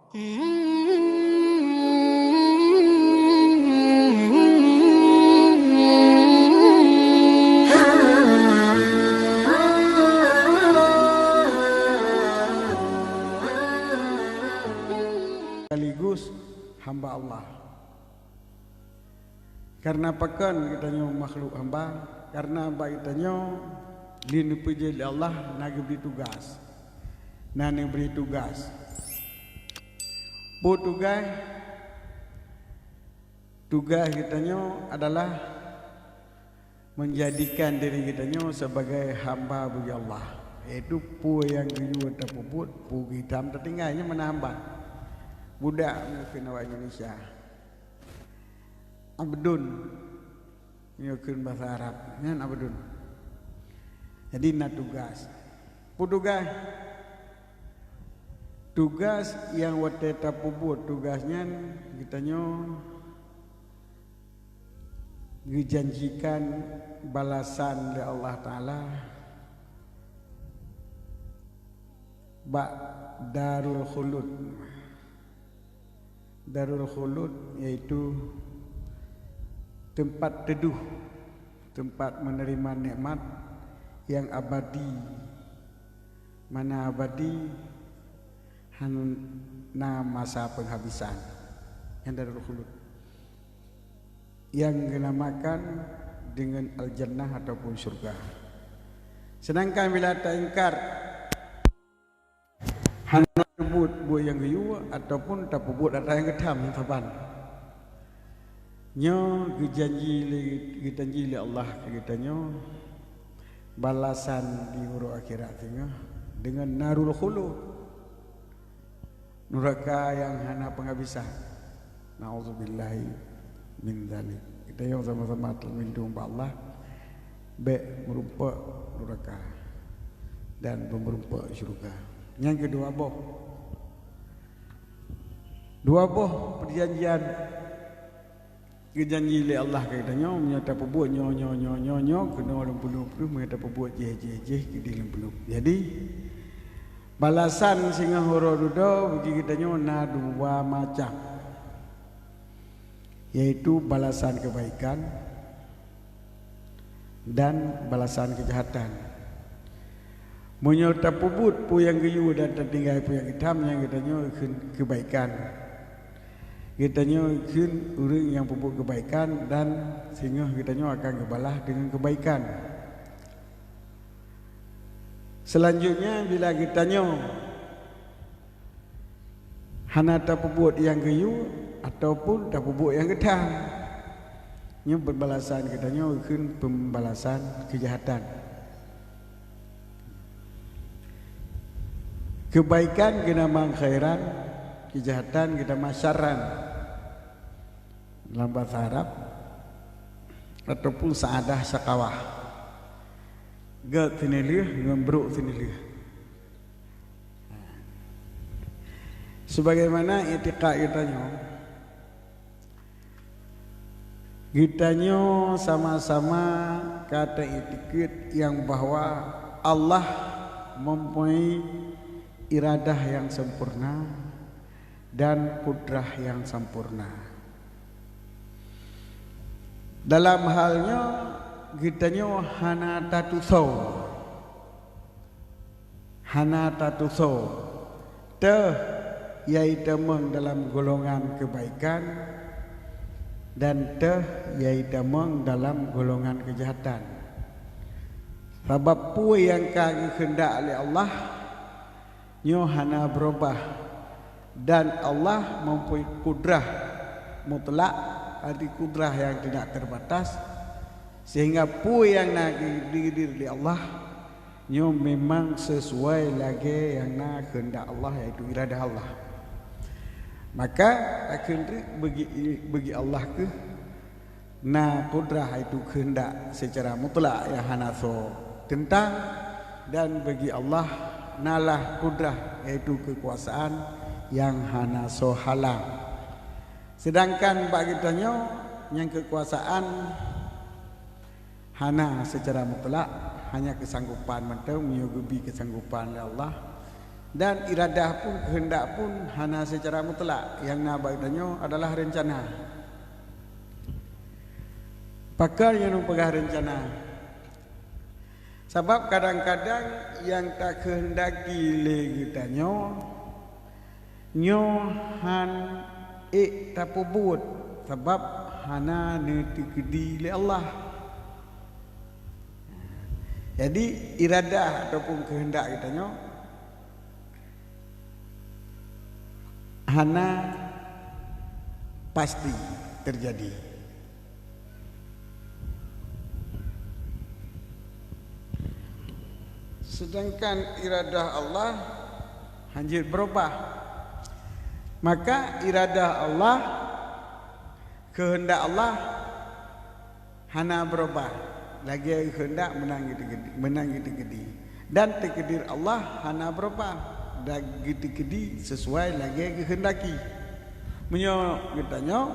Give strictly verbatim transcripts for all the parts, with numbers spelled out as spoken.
Sekaligus hamba Allah. Karena pakon geutanyoe makhluk hamba? Karena bak geutanyoe lé neupeujeuet lé Allah na geubri tugas. Na neubri tugas. Peue tugas? Tugas geutanyoe adalah menjadikan diri geutanyoe sebagai hamba bagi Allah, yaitu peue nyang geuyue tapeubuet, peue geutam tatinggai, nyan meunan hamba. Budak mungken awak Indonesia. Abdun, nyoe kheun basa Arab, nyan abdun. Jadi na tugas. Peue tugas? Tugas nyang watée tapeubuet tugas nyan, geutanyoe geujanjikan balasan lé Allah Taala bak Darul Khulud. Darul Khulud yaitu teumpat teuduh, teumpat menerima nikmat nyang abadi. Mana abadi? Hana masa penghabisan. Nyan Darul Khulud, nyang geunamakan deungon Al-Jannah ataupun syurga. Sedangkan bila taingkar, hana tapeubuet buet nyang geuyue ataupun tapeubuet atra nyang geutam, nyan saban. Nyoe geujanji lé, geujanji lé Allah keu geutanyoe balasan di uroe akhirat singoh deungon narul khulud, nuraka nyang hana peunghabisan. Na'udzubillahi min dzalik. Geutanyoe sama-sama teulindong bak Allah, bék meurumpok nuraka dan beumeurumpok syeuruga. Nyang keudua boh, dua boh peujanjian geujanji lé Allah keu geutanyoe, meunyoe tapeubuet nyoe, nyoe, nyoe, nyoe, nyoe, keunoe lom peunoh, peunoh, meunyoe tapeubuet jéh, jéh, jéh, keudeh lom peunoh. Jadi, balasan singoh uroe dudoe bagi geutanyoe na dua macam, yaitu balasan keubaikan dan balasan keujahatan. Meunyoe tapeubuet peue nyang geuyue dan tatinggai peue nyang geutam, nyan geutanyoe kheun keubaikan. Geutanyoe kheun ureuëng nyang peubuet keubaikan dan singoh geutanyoe akan geubalah deungon keubaikan. Selanjutnya, bila geutanyoe hana tapeubuet nyang geuyue ataupun tapeubuet nyang geutam, nyoe peubalasan geutanyoe kheun peubalasan keujahatan. Keubaikan geunamang khairan, keujahatan geunamang syarran lam basa Arab, ataupun sa'adah syaqawah. Gét sineulheueh ngon brok sineulheueh. Sebagaimana iktikad geutanyoe, geutanyoe sama-sama ka taiktikeuet nyang bahwa Allah mempunyai iradah nyang sempurna dan kudrah nyang sempurna. Dalam hal nyoe, geutanyoe hana tatusoe. Hana tatusoe. Teuh yai tamong dalam golongan keubaikan dan teuh yai tamong dalam golongan keujahatan. Sabab peue nyang ka geukheundak lé Allah, nyoe hana beurubah, dan Allah mempunyai kudrah mutlak, arti kudrah nyang tidak terbatas, sehingga peue nyang na geudeungoe lé Allah, nyoe memang sesuai lagée nyang na keundak Allah, yaitu iradah Allah. Maka, takheun treuk bagi, bagi Allah kheueh na kudrah, yaitu keundak secara mutlak nyang hana soe teuntang, dan bagi Allah nalah kudrah, yaitu keukuasaan nyang hana soe halang. Sedangkan bak geutanyoe, nyang keukuasaan hana secara mutlak, hanya keusanggopan mantong, meunyoe geubri keusanggopan lé Allah, Dan iradah pun, keuheundak pun hana seucara mutlak. Nyang na bak geutanyoe adalah reuncana. Pakon nyang neupeugah reuncana? Sabab kadang-kadang nyang takeuheundaki lé geutanyoe, nyoe han ék tapeubuet, sabab hana neuteukeudi lé Allah. Jadi, iradah ataupun keuheundak geutanyoe hana pasti teujadi. Sedangkan iradah Allah hanjeuet beurubah. Maka iradah Allah, keuheundak Allah hana beurubah, lagée keuheundak meunan geuteukeudi, meunan geuteukeudi. Dan takdir Allah hana beurubah, dan geuteukeudi sisuai lagée geuheundaki. Meunyoe geutanyoe,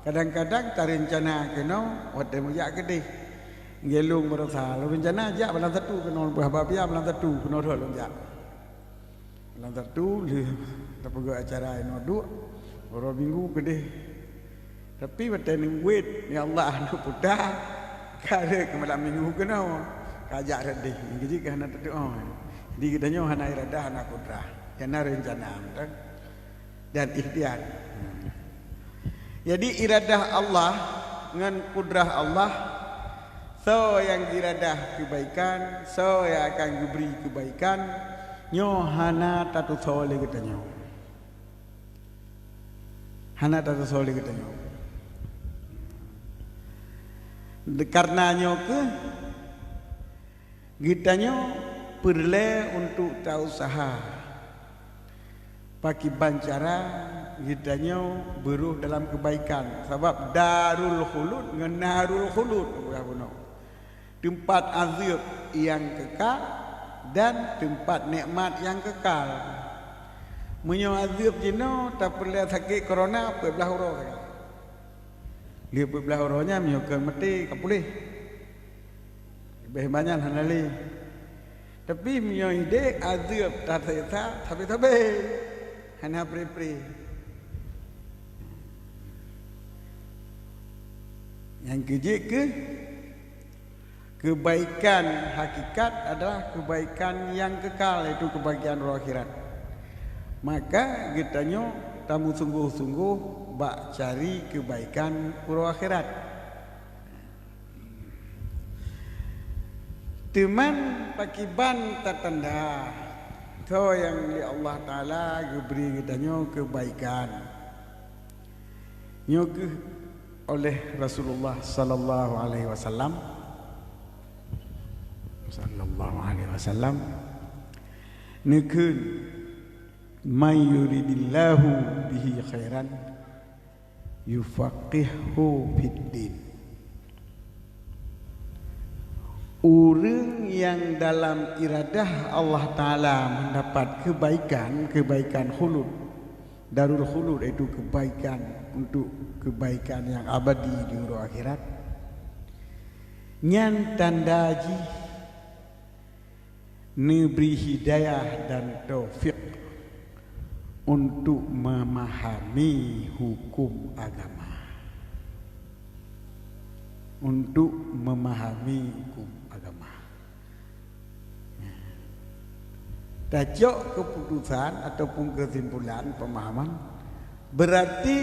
kadang-kadang tareuncana keunoe watée meujak keudeh. Geulong baroesa, lôn reuncana jak Balang Satu keunoe, bah babia Balang Satu keunoe rhot lôn jak. Lam satu lheueh tapeugöt acara inoe duek, uroe Minggu keudeh. Tapi watée neuwet, ya Allah, aneuk puta, ka rhot keu malam Minggu keunoe, ka jak rot deh. Nyang keujeuet keu hana teutuoh. Jadi geutanyoe hana iradah, hana kudrah. Hana reuncana, beutôi? Dan ikhtiar. Jadi iradah Allah ngon kudrah Allah, soe nyang geuradah keubaikan, soe nyang akan geubri keubaikan, nyoe hana tatusoe lé geutanyoe. Hana tatusoe lé geutanyoe. Kareuna nyoe kheueh geutanyoe peureulée untuk tausaha. Pakiban cara geutanyoe beurôh dalam keubaikan, sabab Darul Khulud ngon Narul Khulud, peugah bunoe. Teumpat azeueb nyang keuka dan teumpat nikmat nyang keuka. Meunyoe azeueb jinoe tapeureulée sakét corona, peuet blaih uroe sagai. Lheueh peuet blaih uroe nyan meunyoe keu maté ka puléh. Leubeh banyak hana lé. Tapi meunyoe idéh azeueb taseksa sabe-sabe, hana pre-pre. Nyang keujeuet kheueh, keubaikan hakikat adalah keubaikan nyang keuka, yaitu keubaikan uroe akhirat. Maka geutanyoe tameusunggoh-sunggoh bak cari keubaikan uroe akhirat. Teuman pakiban tatanda soe nyang lé Allah Taala geubri geutanyoe keubaikan. Nyoe kheueh oleh Rasulullah sallallahu alaihi wasallam, sallallahu alaihi wasallam, neukheun, "May yuridillahu bihi khairan yufaqihhu fiddin." Ureuëng nyang dalam iradah Allah Taala mendapat kebaikan, kebaikan khulud, darul khulud, yaitu kebaikan untuk kebaikan yang abadi di uroe akhirat, nyan tanda jih neubri hidayah dan taufik untuk memahami hukum agama. Untuk memahami hukum agama. Tacok keputusan ataupun kesimpulan pemahaman, berarti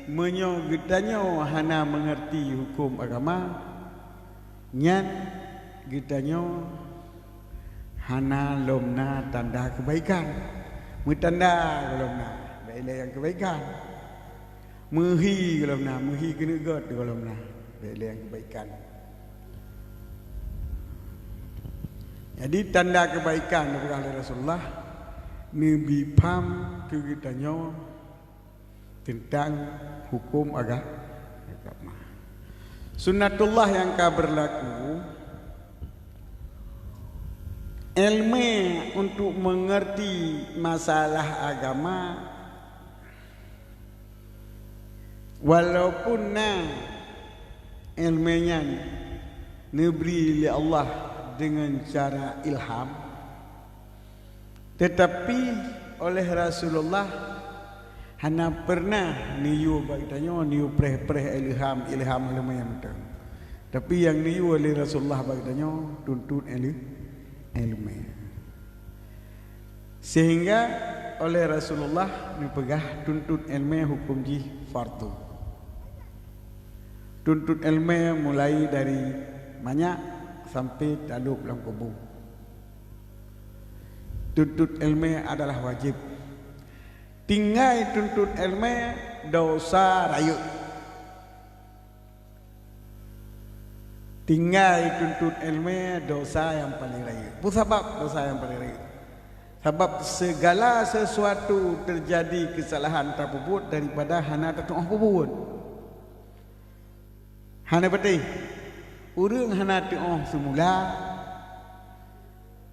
meunyoe geutanyoe hana mengerti hukum agama, nyan geutanyoe hana lom na tanda keubaikan. Meutanda gohlom na, bèk ilèe nyang keubaikan. Meuhi gohlom na, meuhi keuneuk göt gohlom na, bèk ilèe nyang keubaikan. Jadi, tanda keubaikan, geupeugah lé Rasulullah, neubi pham keu geutanyoe teuntang huköm aga-, agama. Sunnatullah nyang ka beurlaku, èleumèe untuk meungeurti masalah agama, walaupun na èleumèe nyan neubri lé Allah deungon cara ilham, Teutapi oleh Rasulullah hana peureunah neuyue bak geutanyoe neuyue preh-preh ilham, ilham ilmu nyang mantong. Tapi nyang neuyue lé Rasulullah bak geutanyoe tuntut ilmu, ilmu. Sehingga oleh Rasulullah neupeugah tuntut ilmu huköm jih fardu. Tuntut ilmu mulai dari manyak sampai talop lam kubu. Tuntut ilmu adalah wajib. Tinggai tuntut ilmu, dosa rayeuk. Tinggai tuntut ilmu, dosa nyang paleng rayeuk. Peue sabab dosa nyang paleng rayeuk? Sabab segala sesuatu teujadi keusalahan tapeubuet daripada hana tatu'oh peubuet. Hana patéh. Ureuëng hana tu'oh seumula,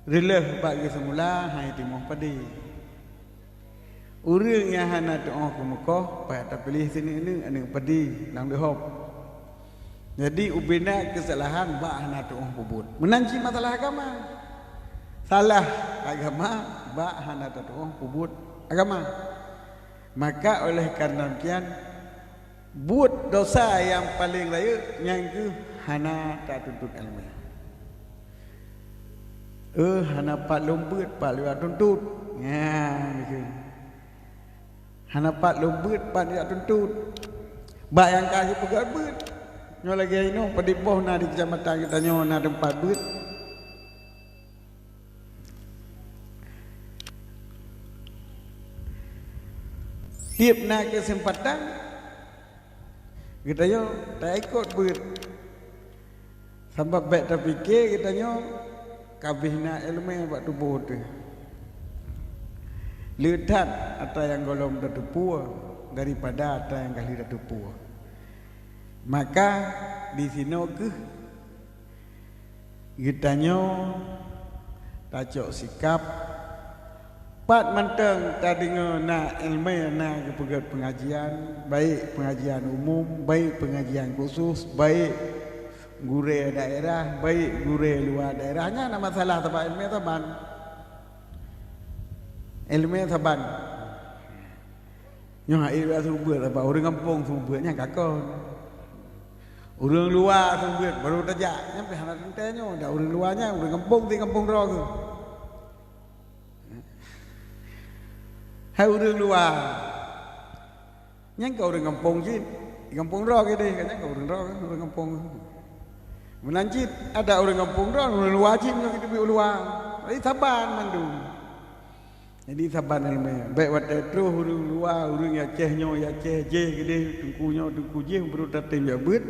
reuloh bak geuh seumula, hai timoh padé. Ureuëng nyang hana tu'oh keumeukoh, payah tapiléh sineuk-neuk aneuëk padé nyang leuhob. Jadi, ubena keusalahan bak hana tu'oh peubuet. Meunan cit masalah agama. Salah agama bak hana tatu'oh peubuet agama. Maka oleh karena demikian, buet dosa nyang paleng rayeuk nyan keuh hana tatuntut ilmu. Eh, hana pat lôn beuet, pat lôn jak tuntut. Nyan keuh. Hana pat lôn beuet, pat lôn jak tuntut. Bak nyang ka jipeugét beuet. Nyoe lagée inoe padub boh na di keucamatan geutanyoe na teumpat beuet. Tieb na keuseumpatan, geutanyoe taikot beuet. Sabab bék tapike geutanyoe ka abéh na iéleumé bak tuboh teuh. Le that atra nyang gohlom tateupeue daripada atra nyang ka lheueh tateupeue. Maka disinoe keuh geutanyoe tacok sikab, pat mantong tadeungoe na iéleumé na geupeugét peungajian, baik peungajian umum, baik peungajian khusus, baik gurée daerah, baik gurée luwa daerah, nyan na masalah sabab iéleumé saban. Iéleumé saban. Nyoe hana seumeubeuet, sabab ureuëng gampông seumeubeuet nyan ka kon. Ureuëng luwa seumeubeuet baru tajak, nyan pih hana teuntée nyoe. Dan ureuëng luwa nyan, ureuëng gampông di gampông droe keuh. Hai ureuëng luwa, nyan ka ureuëng gampông cit. Di gampông droe keudeh, nyan ka ureuëng droe, ureuëng gampông. Meunan cit, ada ureuëng gampông droe, ureuëng luwa cit nyoe geuteubiet u luwa. Jadi saban mandum. Jadi saban iéleumé, bék watée troh ureuëng luwa, ureuëng Aceh nyoe, Aceh jéh keudeh, teungku nyoe, teungku jéh, beureuta tem jak beuet,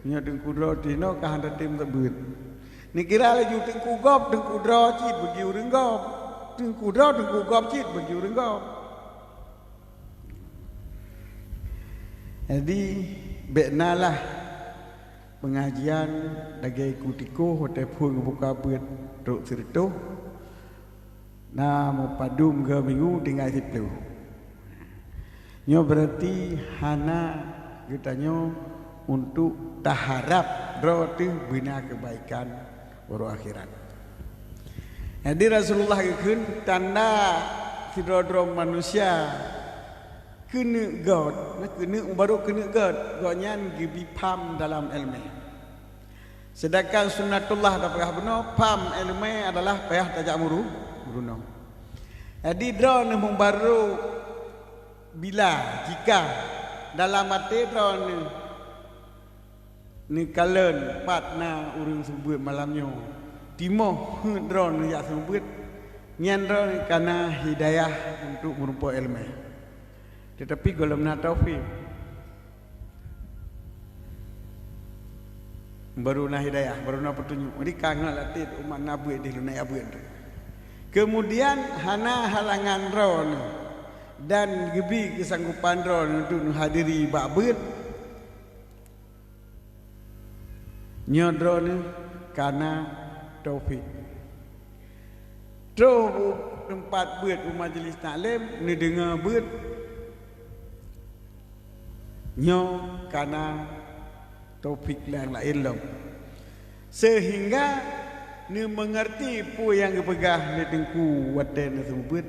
nyoe teungku droe teuh inoe ka hana tem jak beuet. Neukira laju teungku gob, teungku droe cit bagi ureuëng gob, teungku droe, teungku gob cit bagi ureuëng gob. Jadi, bék na lah peungajian lagée ku tikoh watée phon geubuka beuet trok sireutôh, na meupadum goe minggu tinggai siplôh. Nyoe beurati hana geutanyoe untuk taharab droe teuh beuna keubaikan uroe akhirat. Jadi Rasulullah geukheun tanda sidroe-droe manusia keuneuk göt, na keuneuk barô keuneuk göt, gobnyan geubi pham dalam iéleumé. Seudangkan sunnatullah tapeugah bunoe, pham iéleumé adalah payah tajak muru-, meurunoe. Jadi droeneuh meubarô bila, jika dalam até droeneuh neukalon pat na ureuëng seumeubeuet malam nyoe, timoh heuet droeneuh jak seumeubeuet, nyan droeneuh ka na hidayah untuk meurumpok iéleumé. Teutapi gohlom na taufik. Baru na hidayah, baru na peutunyok. Jadi ka ngat latét umat na beuet di luna ya beuet. Kemudian hana halangan droeneuh dan geubi keusanggopan droeneuh untuk neuhadiri bak beuet. Nyoe droeneuh ka na taufik. Troh u teumpat beuet u majlis taklim, neudeungoe beuet. Nyoe ka na taufik nyang laén lom. Seuhingga Neumeungeurti peue nyang geupeugah lé Teungku watée neuseumeubeuet,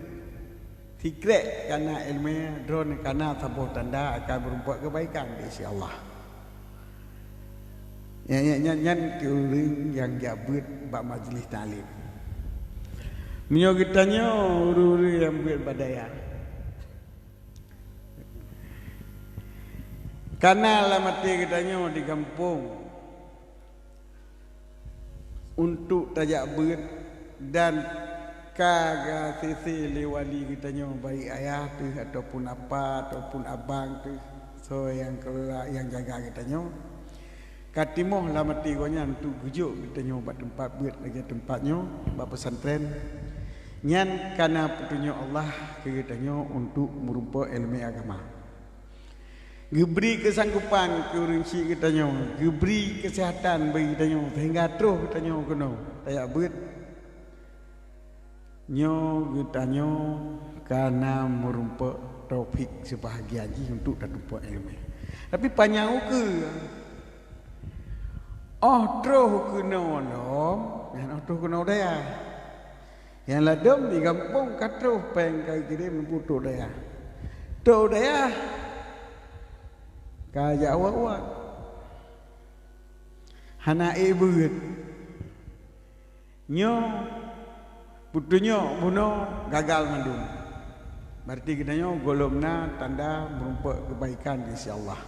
sikrek kana iéleumé, droeneuh kana saboh tanda akan meurumpok keubaikan di isi Allah. Nyan, nyan, nyan, nyan keu ureuëng nyang jak beuet bak majlis taklim. Meunyoe geutanyoe ureuëng-ureuëng nyang beuet bak dayah, kana lam até geutanyoe di gampông untuk tajak beuet dan ka gasisi lé wali geutanyoe, baik ayah teuh ataupun apa ataupun abang teuh, soe nyang kelola, nyang jaga geutanyoe, ka timoh lam até gobnyan untuk geujok geutanyoe bak teumpat beuet lagée teumpat nyoe, bak pesantren. Nyan kana peutunyok Allah keu geutanyoe untuk meurumpok iéleumé agama. Geubri keusanggopan keu ureuëng syik geutanyoe, geubri keuseuhatan bagi geutanyoe, seuhingga troh geutanyoe keunoe tajak beuet. Nyoe geutanyoe kana meurumpok taufik seubahgian jih untuk tatumpok iéleumé. Tapi panyang ukeue, óh troh keunoe lom, nyan óh troh keunoe dayah. Nyang ladôm di gampông ka troh péng ka geukirém keu trok dayah. Trok dayah ka jak uwat-uwat. Hana ék beuet. Nyoe peutunyok bunoe gagal mandum. Berarti geutanyoe gohlom na tanda meurumpok keubaikan di sisi Allah.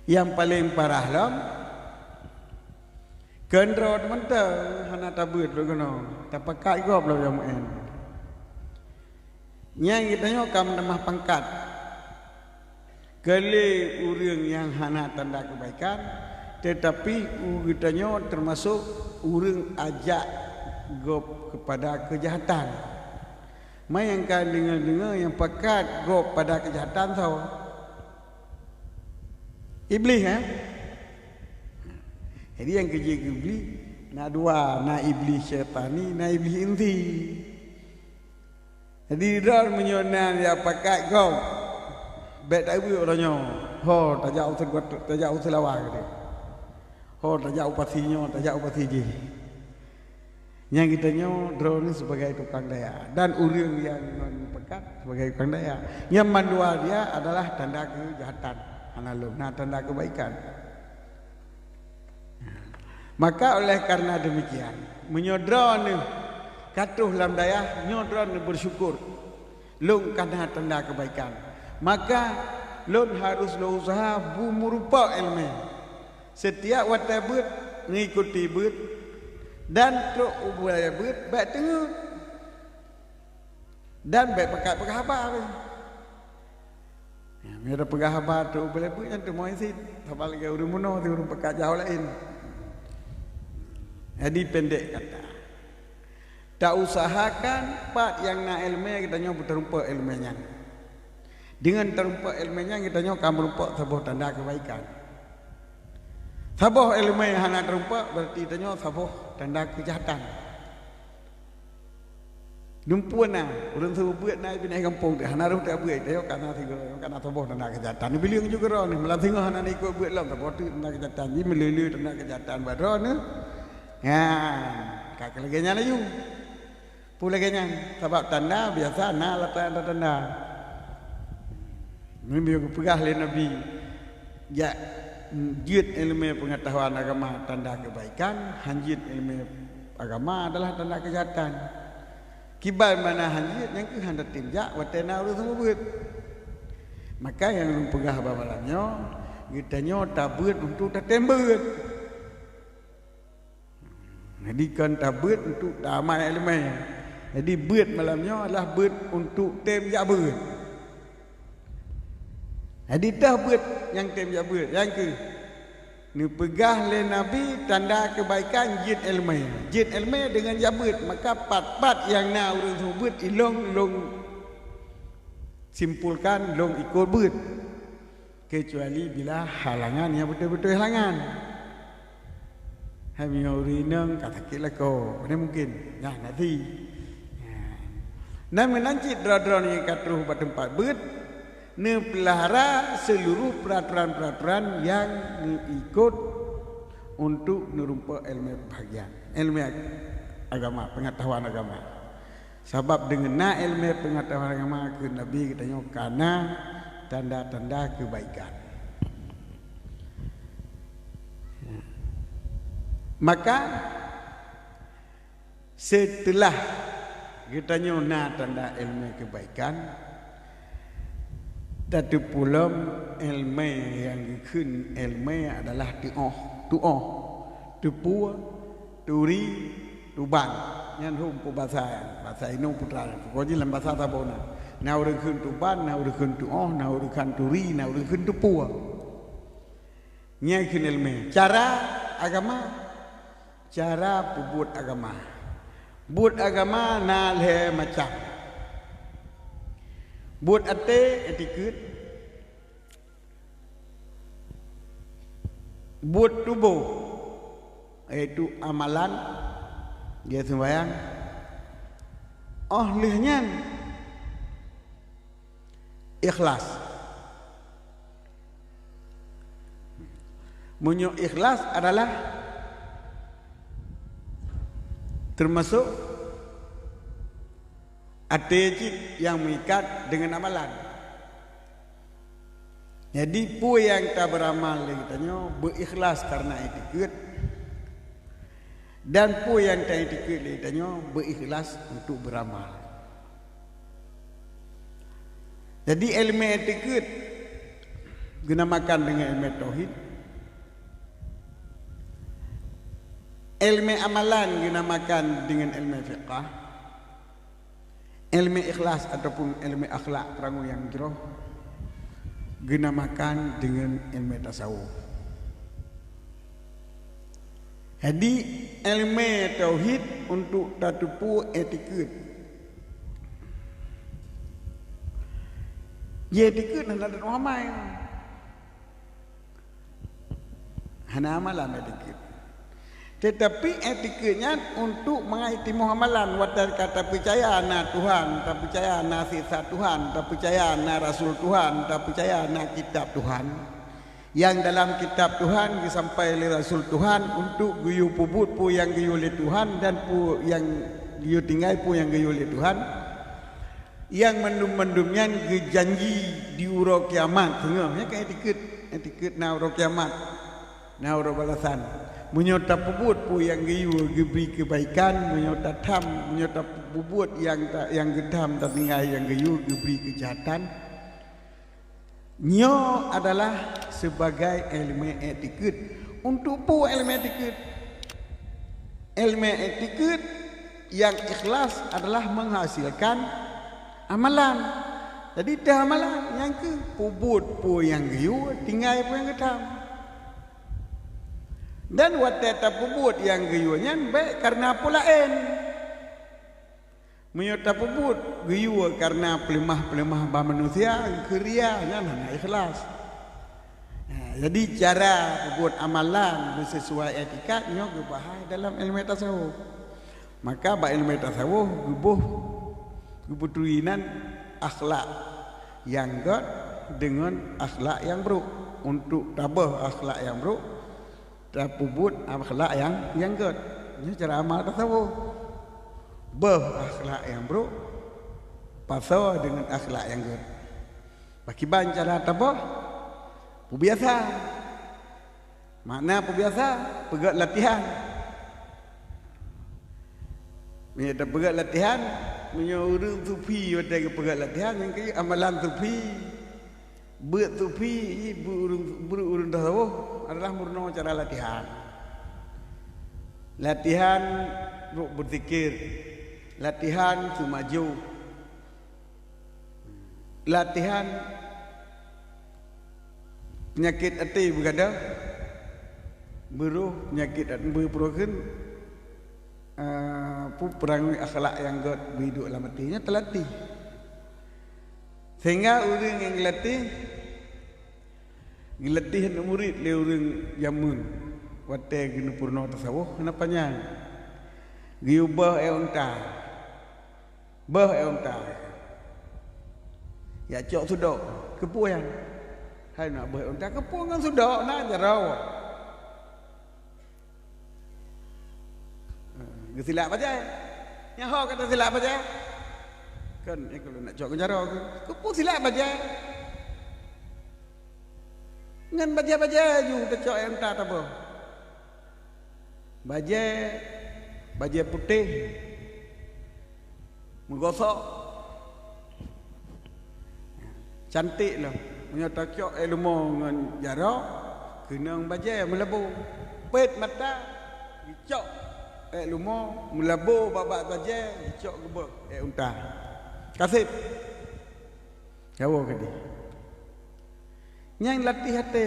Nyang paleng parah lom, keundroe teuh mantong hana tabeuet lé geunoe, tapakat gob lom nyang meu'én. Nyan geutanyoe ka meutamah pangkat keu lé ureuëng nyang hana tanda keubaikan, teutapi u geutanyoe teumasok ureuëng ajak gob keupada keujahatan. Ma nyang ka deungoe-deungoe nyang pakat gob pada keujahatan soe? Iblih, eh? Jadi nyang keujeuet keu iblih na dua, na iblih syaitani, na iblih insi. Jadi droe meunyoe na nyang pakat gob, bék tabeuet uroe nyoe. Ho, tajak u Seu-, tajak u Seulawa keudeh. Ho, tajak u pasi nyoe, tajak u pasi jih. Nyang geutanyoe droeneuh sibagai tukang daya dan ureuëng nyang non pakat sibagai tukang daya. Nyang mandua dia adalah tanda keujahatan, hana lom na tanda keubaikan. Maka oleh karena demikian, meunyoe droeneuh ka troh lam dayah, nyoe droeneuh beusyukur. Lôn ka na tanda keubaikan. Maka lôn harôh lôn useuha bu meurumpok iéleumé. Setiap watée beuet, meuikuti beuet, dan trok u buleuen beuet bék teungeut. Dan bék pakat peugah haba pih. Ya, meunyoe tapeugah haba trok u buleuen beuet nyan teuma isit, haba lagée ureuëng bunoe, ureuëng pakat jaoe laén. Jadi pendek kata, tausahakan pat nyang na iéleumé geutanyoe beuteurumpok iéleumé nyan. Deungon teurumpok iéleumé nyan geutanyoe ka meurumpok saboh tanda keubaikan. Saboh iéleumé hana teurumpok, berarti tanyoe saboh tanda keujahatan. Dumpeue na, ureuëng seumeubeuet na i binéh gampông teuh, hana rôh tabeuet, tanyoe ka na sigoe, ka na saboh tanda keujahatan. Neubileung ju keudroe neuh, malam singoh hana neuikot beuet lom, saboh teuk tanda keujahatan. Jih meulé-lé tanda keujahatan bak droeneuh. Nyan, ka keu lagée nyan laju. Peue lagée nyan? Sabab tanda biasa na lapan tanda. Meunyoe geupeugah lé Nabi, jak jeuet iéleumé peungeutahuan agama tanda keubaikan, han jeuet iéleumé agama adalah tanda keujahatan. Kiban mana han jeuet, nyang keuh han tatem jak watée na ureuëng seumeubeuet. Maka nyang lôn peugah bak malam nyoe, geutanyoe tabeuet untuk tatem beuet. Jadi kon tabeuet untuk tamai iéleumé. Jadi beuet malam nyoe adalah beuet untuk tem jak beuet. Jadi teuh beuet nyang tem jak beuet, nyang keuh neupeugah lé Nabi tanda keubaikan jeuet iéleumé. Jeuet iéleumé deungon jak beuet, maka pat-pat nyang na ureuëng seumeubeuet ilong lôn simpulkan lôn ikot beuet. Keucuali bila halangan nyang beutôi-beutôi halangan. Hai meunyoe ureuëng inong ka sakét lakoe, mana mungkin? Nyan, nyan si. Nyan. Nyan meunan cit droe-droe nyang ka troh bak teumpat beuet, neupeulahara seuluruh peuratoran-peuratoran nyang neuikot untuk neurumpok ilmu peubahagian, ilmu ag-, agama, pengetahuan agama. Sabab deungon na ilmu pengetahuan agama, kheun Nabi geutanyoe ka na tanda-tanda kebaikan. Maka, seuteulah geutanyoe na tanda ilmu kebaikan, tateupeue lom ilmu nyang geukheun ilmu adalah tuoh, tuoh, teupue, turi, tuban. Nyan hom peubasa, basa inong peue teuma. Pokok jih lam basa saboh na. Na ureuëng kheun tuban, na ureuëng kheun tuoh, na ureuëng kheun turi, na ureuëng kheun teupue. Nyan kheun ilmu. Cara agama, cara peubuet agama. Buet agama na lhée macam. Buet até, itikeuet. Buet tuboh, yaitu amalan, dia sembahyang. Oh lheueh nyan, ikhlas. Meunyoe ikhlas adalah teumasok até cit nyang meuikat deungon amalan. Jadi, peue nyang tabeuramal lé geutanyoe beuikhlas kareuna itikeuet. Dan peue nyang ta-itikeuet lé tanyoe beuikhlas untuk beuramal. Jadi, ilmu itikeuet geunamakan deungon ilmu tauhid. Ilmu amalan geunamakan deungon ilmu fiqah. Ilmu ikhlas ataupun ilmu akhlak peurangui nyang jroh geunamakan deungon ilmu tasawuf. Jadi, ilmu tauhid untuk tateupeue itikeuet. Ji itikeuet hana teutuha mai. Hana amalan itikeuet. Teutapi itikeuet nyan untuk mangat jitimoh amalan. Watée ka tapeucaya na Tuhan, tapeucaya na siksa Tuhan, tapeucaya na rasul Tuhan, tapeucaya na kitab Tuhan. Nyang dalam kitab Tuhan geusampai lé rasul Tuhan untuk geuyue peubuet peue nyang geuyue lé Tuhan dan peue nyang geuyue tinggai peue nyang geuyue lé Tuhan. Nyang mandum-mandum nyan geujanji di uroe kiamat singoh, nyan ka itikeuet, itikeuet na uroe kiamat, na uroe balasan. Meunyoe tapeubuet peue nyang geuyue geubri keubaikan, meunyoe tatham, meunyoe tapeubuet nyang ta-, nyang geutham tatinggai nyang geuyue geubri keujahatan. Nyoe adalah sibagai ilmu itikeuet. Untuk peue ilmu itikeuet? Ilmu itikeuet nyang ikhlas adalah menghasilkan amalan. Jadi, teuh amalan nyang keuh peubuet peue nyang geuyue, tinggai peue nyang geutham. Dan watée tapeubuet nyang geuyue nyan bék kareuna peue laén. Meunyoe tapeubuet geuyue kareuna peuleumah-peuleumah bak manusia, keu ria, nyan hana ikhlas. Nah, jadi cara peubuet amalan beusisuai iktikad nyoe geubahai dalam ilmu tasawuf. Maka bak ilmu tasawuf geuboh, geupeuturi nan akhlak nyang gét deungon akhlak nyang brok. Untuk taböh akhlak nyang brok, tapeubuet akhlak nyang, nyang gét. Nyoe cara amal tasawuf. Böh akhlak nyang brok, pasoe deungon akhlak nyang gét. Pakiban cara taböh? Peubiasa. Makna peubiasa, peugét latihan. Meunyoe tapeugét latihan, meunyoe ureuëng sufi watée geupeugét latihan, nyang keu amalan sufi, beuet sufi, beuet ureuëng, beuet ureuëng tasawuf adalah meurunoe cara latihan. Latihan untuk beuzikir, latihan seumajoh, latihan peunyakét até beugadôh, beuroh peunyakét at-, beupeurokheun, eh, pu-, peurangui akhlak nyang gét beuiduek lam até nyan teulatih. Sehingga ureuëng nyang geulatih, geulatih aneuk murit lé ureuëng jameun watée geuneupeurunoe tasawuf hana panyang. Geuyue böh ék unta. Böh ék unta. Jak cok sudok. Keupeue nyan? Hai nak böh ék unta, keupeue ngon sudok na jaroe. Geusilak bajée. Nyan ho ka teusilak bajée. Kan, eh, kalau nak cok ngeujaro ke? Keupeue silak bajée? Ngon bajée-bajée ju teucok, eh, unta taboh. Bajée, bajée putéh, meugosok. Cantik lom. Meunyoe tacok ék leumo ngon jaroe, keunong bajée meulabô. Pet mata, jicok ék leumo, meulabô bak-bak bajée, jicok geubeuek ék unta. Kaseb. Jawoe keudeh. Nyang latih até.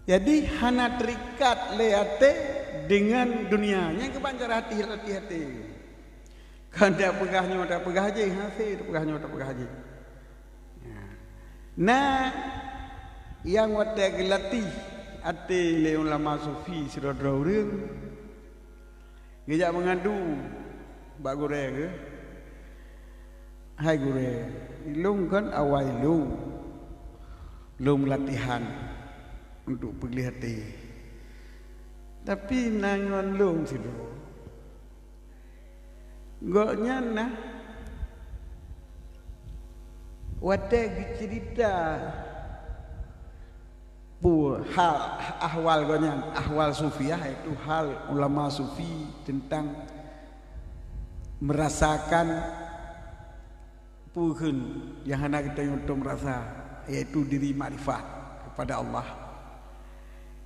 Jadi, hana terikat lé até deungon dunia. Nyang keuban cara latih, latih até. Kan tapeugah nyoe, tapeugah jih, hase tapeugah nyoe, tapeugah jih. Ya. Na nyang watée geulatih até lé ulama sufi sidroe-droe ureuëng, geujak meungadu bak gurée geuh, "Hai gurée, lôn kan awai lôn, lôn latihan untuk peugléh até. Tapi na ngon lôn sidroe." Gobnyan na watée geuceurita peue hal ahwal gobnyan, ahwal sufiah, yaitu hal ulama sufi tentang merasakan peue kheun nyang hana geutanyoe tom rasa, yaitu diri makrifat kepada Allah.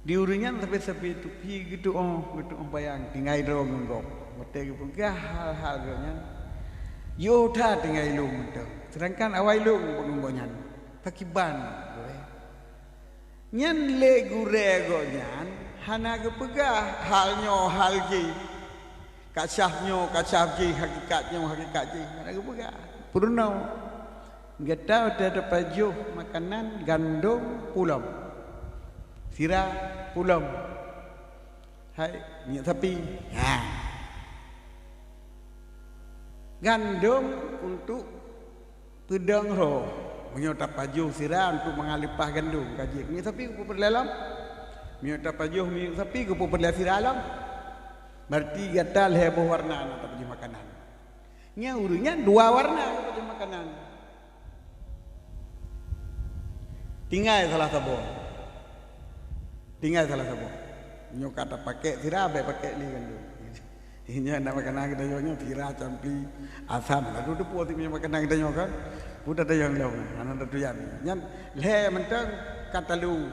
Di ureuëng nyan sabe-sabe tupi geutuoh, geutuoh bayang tinggai droe ngon gob. Watée geupeugah hal-hal geuh nyan, yoh that tinggai lôn mantong. Sedangkan awai lôn ngon gobnyan. Pakiban, gurée? Nyan lé gurée gobnyan hana geupeugah hal nyoe hal jih, kasyaf nyoe kasyaf jih, hakikat nyoe hakikat jih, hana geupeugah. Peurunoe, gata watée tapajoh makanan gandom pulom, sira pulom, hai minyeuk sapi, ha, gandom untuk peudong roh. Meunyoe tapajoh sira untuk mangat leupah gandom ka jeuet, minyeuk sapi keupeue peureulée lom? Meunyoe tapajoh minyeuk sapi keupeue peureulée sira lom? Berarti gata lhée boh warna na tapajoh makanan. Nyan ureuëng nyan dua warna tapajoh makanan. Tinggai salah saboh. Tinggai salah saboh. Nyoe ka tapakék sira, bék pakék lé gandom. Nyan na makanan geutanyoe nyoe sira, campli, asam. Laju teupeue si makanan geutanyoe kan? Peue tatanyong lom, hana tatuyan. Nyan lhée mantong ka talu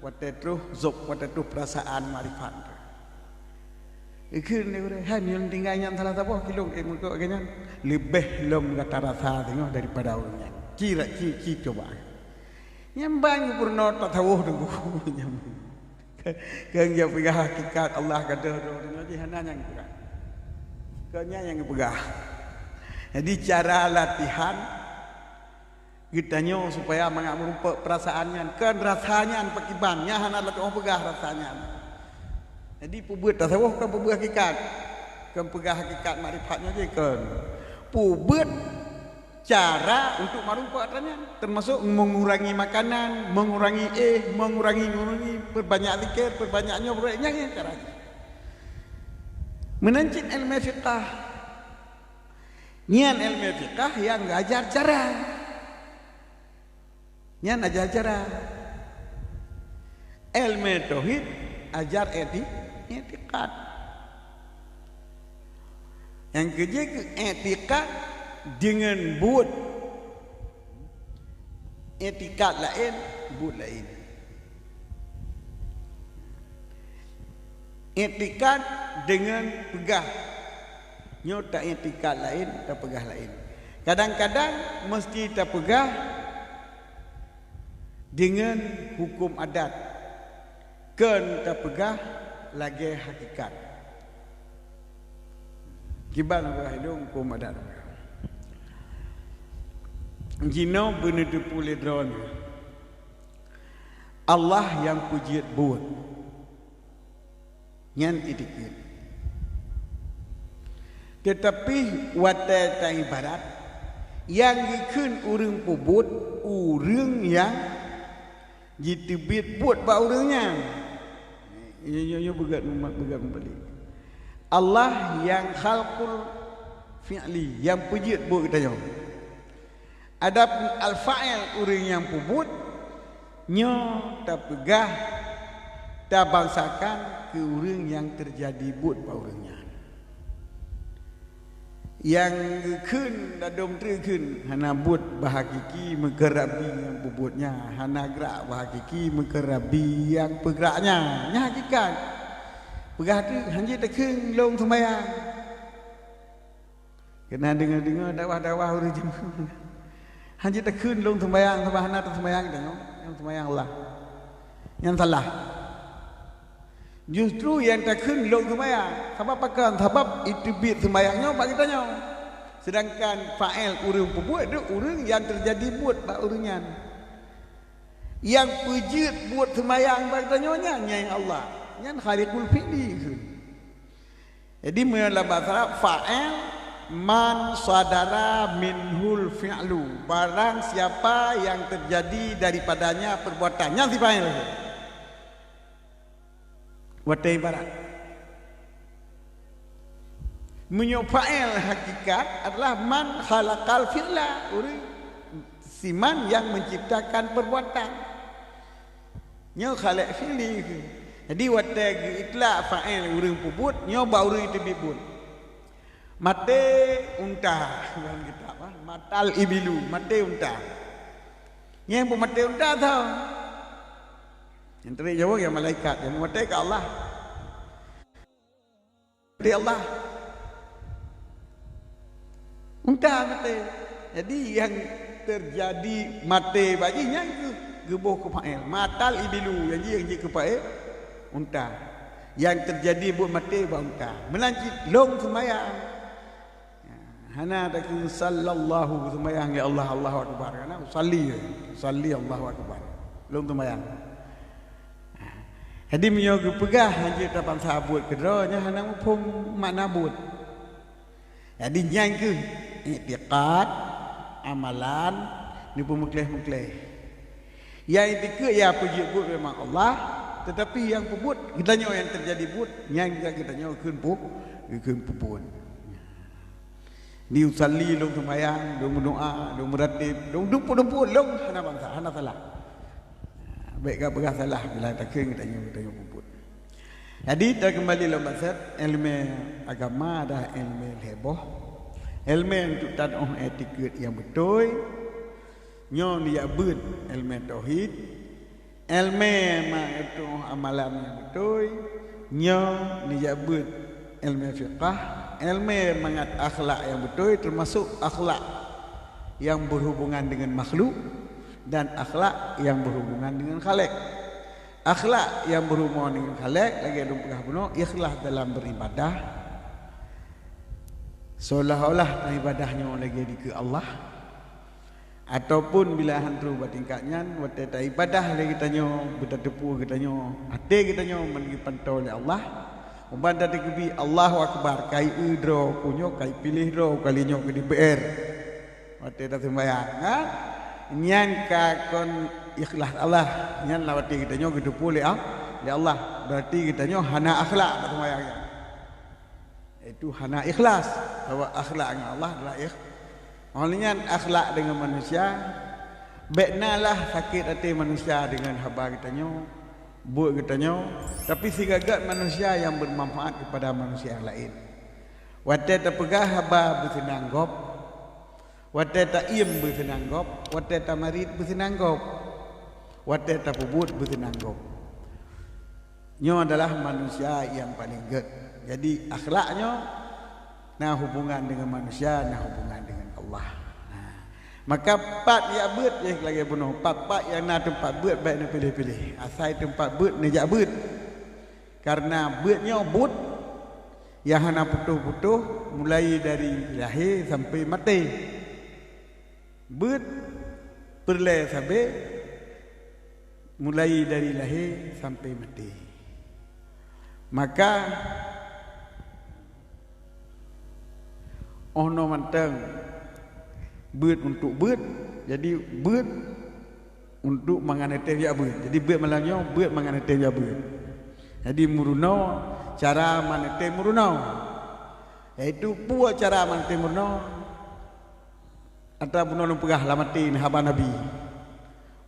watée troh zok, watée troh peurasaan makrifat. Ikheun lé gurée, "Hai, meunyoe tinggai nyan salah saboh kilong, eh, meukok lagée nyan, leubeh lom gata rasa singoh daripada ureuëng nyan. Ci rak ci, ci cuba." Nyan ban geupeurunoe tasawuf teungku. Nyan. Keu, keu geupeugah hakikat Allah ka deuh droe nyoe jih hana nyang geupeugah. Keu nyan nyang geupeugah. Jadi cara latihan geutanyoe supaya mangat meurumpok peurasaan nyan, kon rasa nyan pakiban, nyan hana lagée peugah rasa nyan. Jadi peubuet tasawuf kon peubuet hakikat, kon peugah hakikat makrifat nyoe jih kon. Peubuet cara untuk meurumpok atra nyan, termasuk mengurangi makanan, mengurangi éh, mengurangi, mengurangi, perbanyak zikir, perbanyak nyoe, perbanyak nyan cara jih. Meunan cit ilmu fiqah. Nyan ilmu fiqah nyang ajar cara. Nyan ajar cara. Ilmu tauhid ajar eti-, etikad. Nyang keujeuet keu etikad deungon buet. Etikad laén, buet laén. Etikad deungon peugah. Nyoe ta etikad laén, ta peugah laén. Kadang-kadang meusti ta peugah deungon huköm adat, kon ta peugah lagée hakikat. Kiban peugah ilong huköm adat. Jinoe beuneuteupeu lé droeneuh, Allah nyang peujeuet buet. Nyan idikeue. Teutapi watée ta ibadat, nyang geukheun ureuëng peubuet, ureuëng nyang jiteubiet buet bak ureuëng nyan. Nyoe, nyoe, nyoe beugat, beugat meubalék. Allah nyang khalqul fi'li, nyang peujeuet buet geutanyoe. Adapun al-fa'il, ureuëng nyang peubuet, nyoe tapeugah, tabangsakan keu ureuëng nyang teujadi buet bak ureuëng nyan. Nyang geukheun ladôm treuk kheun hana buet bak hakiki, meukeurabi nyang peubuet nyan, hana grak bak hakiki, meukeurabi nyang peugrak nyan. Nyan hakikat. Peugah treuk, "Hanjeuet takheun lôn seumayang." Keunan deungoe-deungoe dakwah-dakwah ureuëng jeumaah. "Hanjeuet takheun lôn seumayang, sabab hana taseumayang tanyoe, nyang seumayang Allah." Nyan salah. Justru nyang takheun lôn seumayang. Sabab pakon? Sabab iteubiet seumayang nyoe bak geutanyoe. Seudangkan fa'il, ureuëng peubuet, deuek ureuëng nyang teujadi buet bak ureuëng nyan. Nyang peujeuet buet seumayang bak geutanyoe nyan, nyan Allah. Nyan khaliqul fi'li kheun. Jadi, meunyoe lam bahasa Arab, fa'il man sadara minhul fi'lu. Barang siapa yang terjadi daripadanya perbuatan. Nyan si fa'il. Watée ibarat. Meunyoe fa'il hakikat adalah man khalaqal fi'la, ureuëng siman yang menciptakan perbuatan. Nyoe khalaq fi'li. Jadi watée geuitlak fa'il ureuëng peubuet, nyoe bak ureuëng teubiet buet. Maté unta, dalam kitab, ah, matal ibilu, maté unta. Nyang peumaté unta tho. Nyang teubiet Jawa ya malaikat, nyang maté ka Allah. Di Allah. Unta maté. Jadi nyang teujadi maté bak jih nyan keuh geuboh keu fa'il. Matal ibilu, nyang jih, nyang jih keu fa'il, unta. Nyang teujadi buet maté bak unta. Meunan cit lôn seumayang. Hana takheun sallallahu, seumayang ya Allah, Allahu Akbar. Karena usalli, usalli Allahu Akbar. Lôn seumayang. Jadi meunyoe geupeugah hanjeuet tabansa buet keudroe, nyan hana muphom makna buet. Jadi nyan keuh iktikad, amalan, neupeumeukleh-meukleh. Nyang iktikad ya peujeuet buet memang Allah, tetapi nyang peubuet geutanyoe nyang teujadi buet, nyan geutanyoe kheun pu-, kheun peubuet. Di usalli lôn seumayang, lôn meudoa, lôn meuratib, lôn dumpuk-dumpuk, lôn hana bansa, hana salah. Bék ka peugah salah bila takheun geutanyoe, geutanyoe peubuet. Jadi, takeumbali lom basép, iéleumé agama adalah iéleumé lhée boh. Iéleumé untuk tanoh iktikad nyang beutôi, nyoe neujak beuet iéleumé tauhid, iéleumé ma-, untuk amalan nyang beutôi, nyoe neujak beuet iéleumé fiqah, iéleumé mangat akhlak nyang beutôi, teumasok akhlak nyang berhubungan dengan makhluk dan akhlak nyang berhubungan dengan Khaliq. Akhlak nyang berhubungan dengan Khaliq, lagée lôn peugah bunoe, ikhlas dalam beribadah, seolah-olah ibadah nyoe lagée dikeue Allah, ataupun bila han troh bak tingkat nyan, watée taibadah lé geutanyoe, beutateupeue geutanyoe, até geutanyoe meunyoe geupantoe lé Allah, uban tateukeubit Allahu Akbar, kai eu droe, ku nyoe kai piléh droe, kali nyoe keu di B R. Watée taseumayang, kan? Nyan ka kon ikhlas Allah. Nyan lah watée geutanyoe geuteupeue lé Al-, lé Allah. Berarti geutanyoe hana akhlak bak seumayang nyan. Itu hana ikhlas. Sabab akhlak ngon Allah adalah ikh-, Oleh nyan akhlak deungon manusia, bék na lah sakét até manusia deungon haba geutanyoe, buet geutanyoe, tapi sigagat manusia nyang bermanfaat kepada manusia nyang laén. Watée tapeugah haba beuseunang gob, watée taiem beuseunang gob, watée tamarit beuseunang gob, watée tapeubuet beuseunang gob. Nyoe adalah manusia nyang paleng gét. Jadi, akhlak nyoe na hubungan deungon manusia, na hubungan deungon Allah. Nah, maka pat jak beuet, eh, lagée bunoe, pat-pat nyang na teumpat beuet bék neupiléh-piléh. Asai teumpat beuet neujak beuet. Karena beuet nyoe buet nyang hana putôh-putôh, mulai dari lahé sampai maté. Beuet peureulée sabe, mulai dari lahé sampai maté. Maka, oh noe mantong beuet untuk beuet, jadi beuet untuk mangat neutem jak beuet. Jadi beuet malam nyoe, beuet mangat neutem jak beuet. Jadi meurunoe, cara mangat neutem meurunoe. Yaitu peue cara maté meurunoe? Atra bunoe lôn peugah lam até haba Nabi.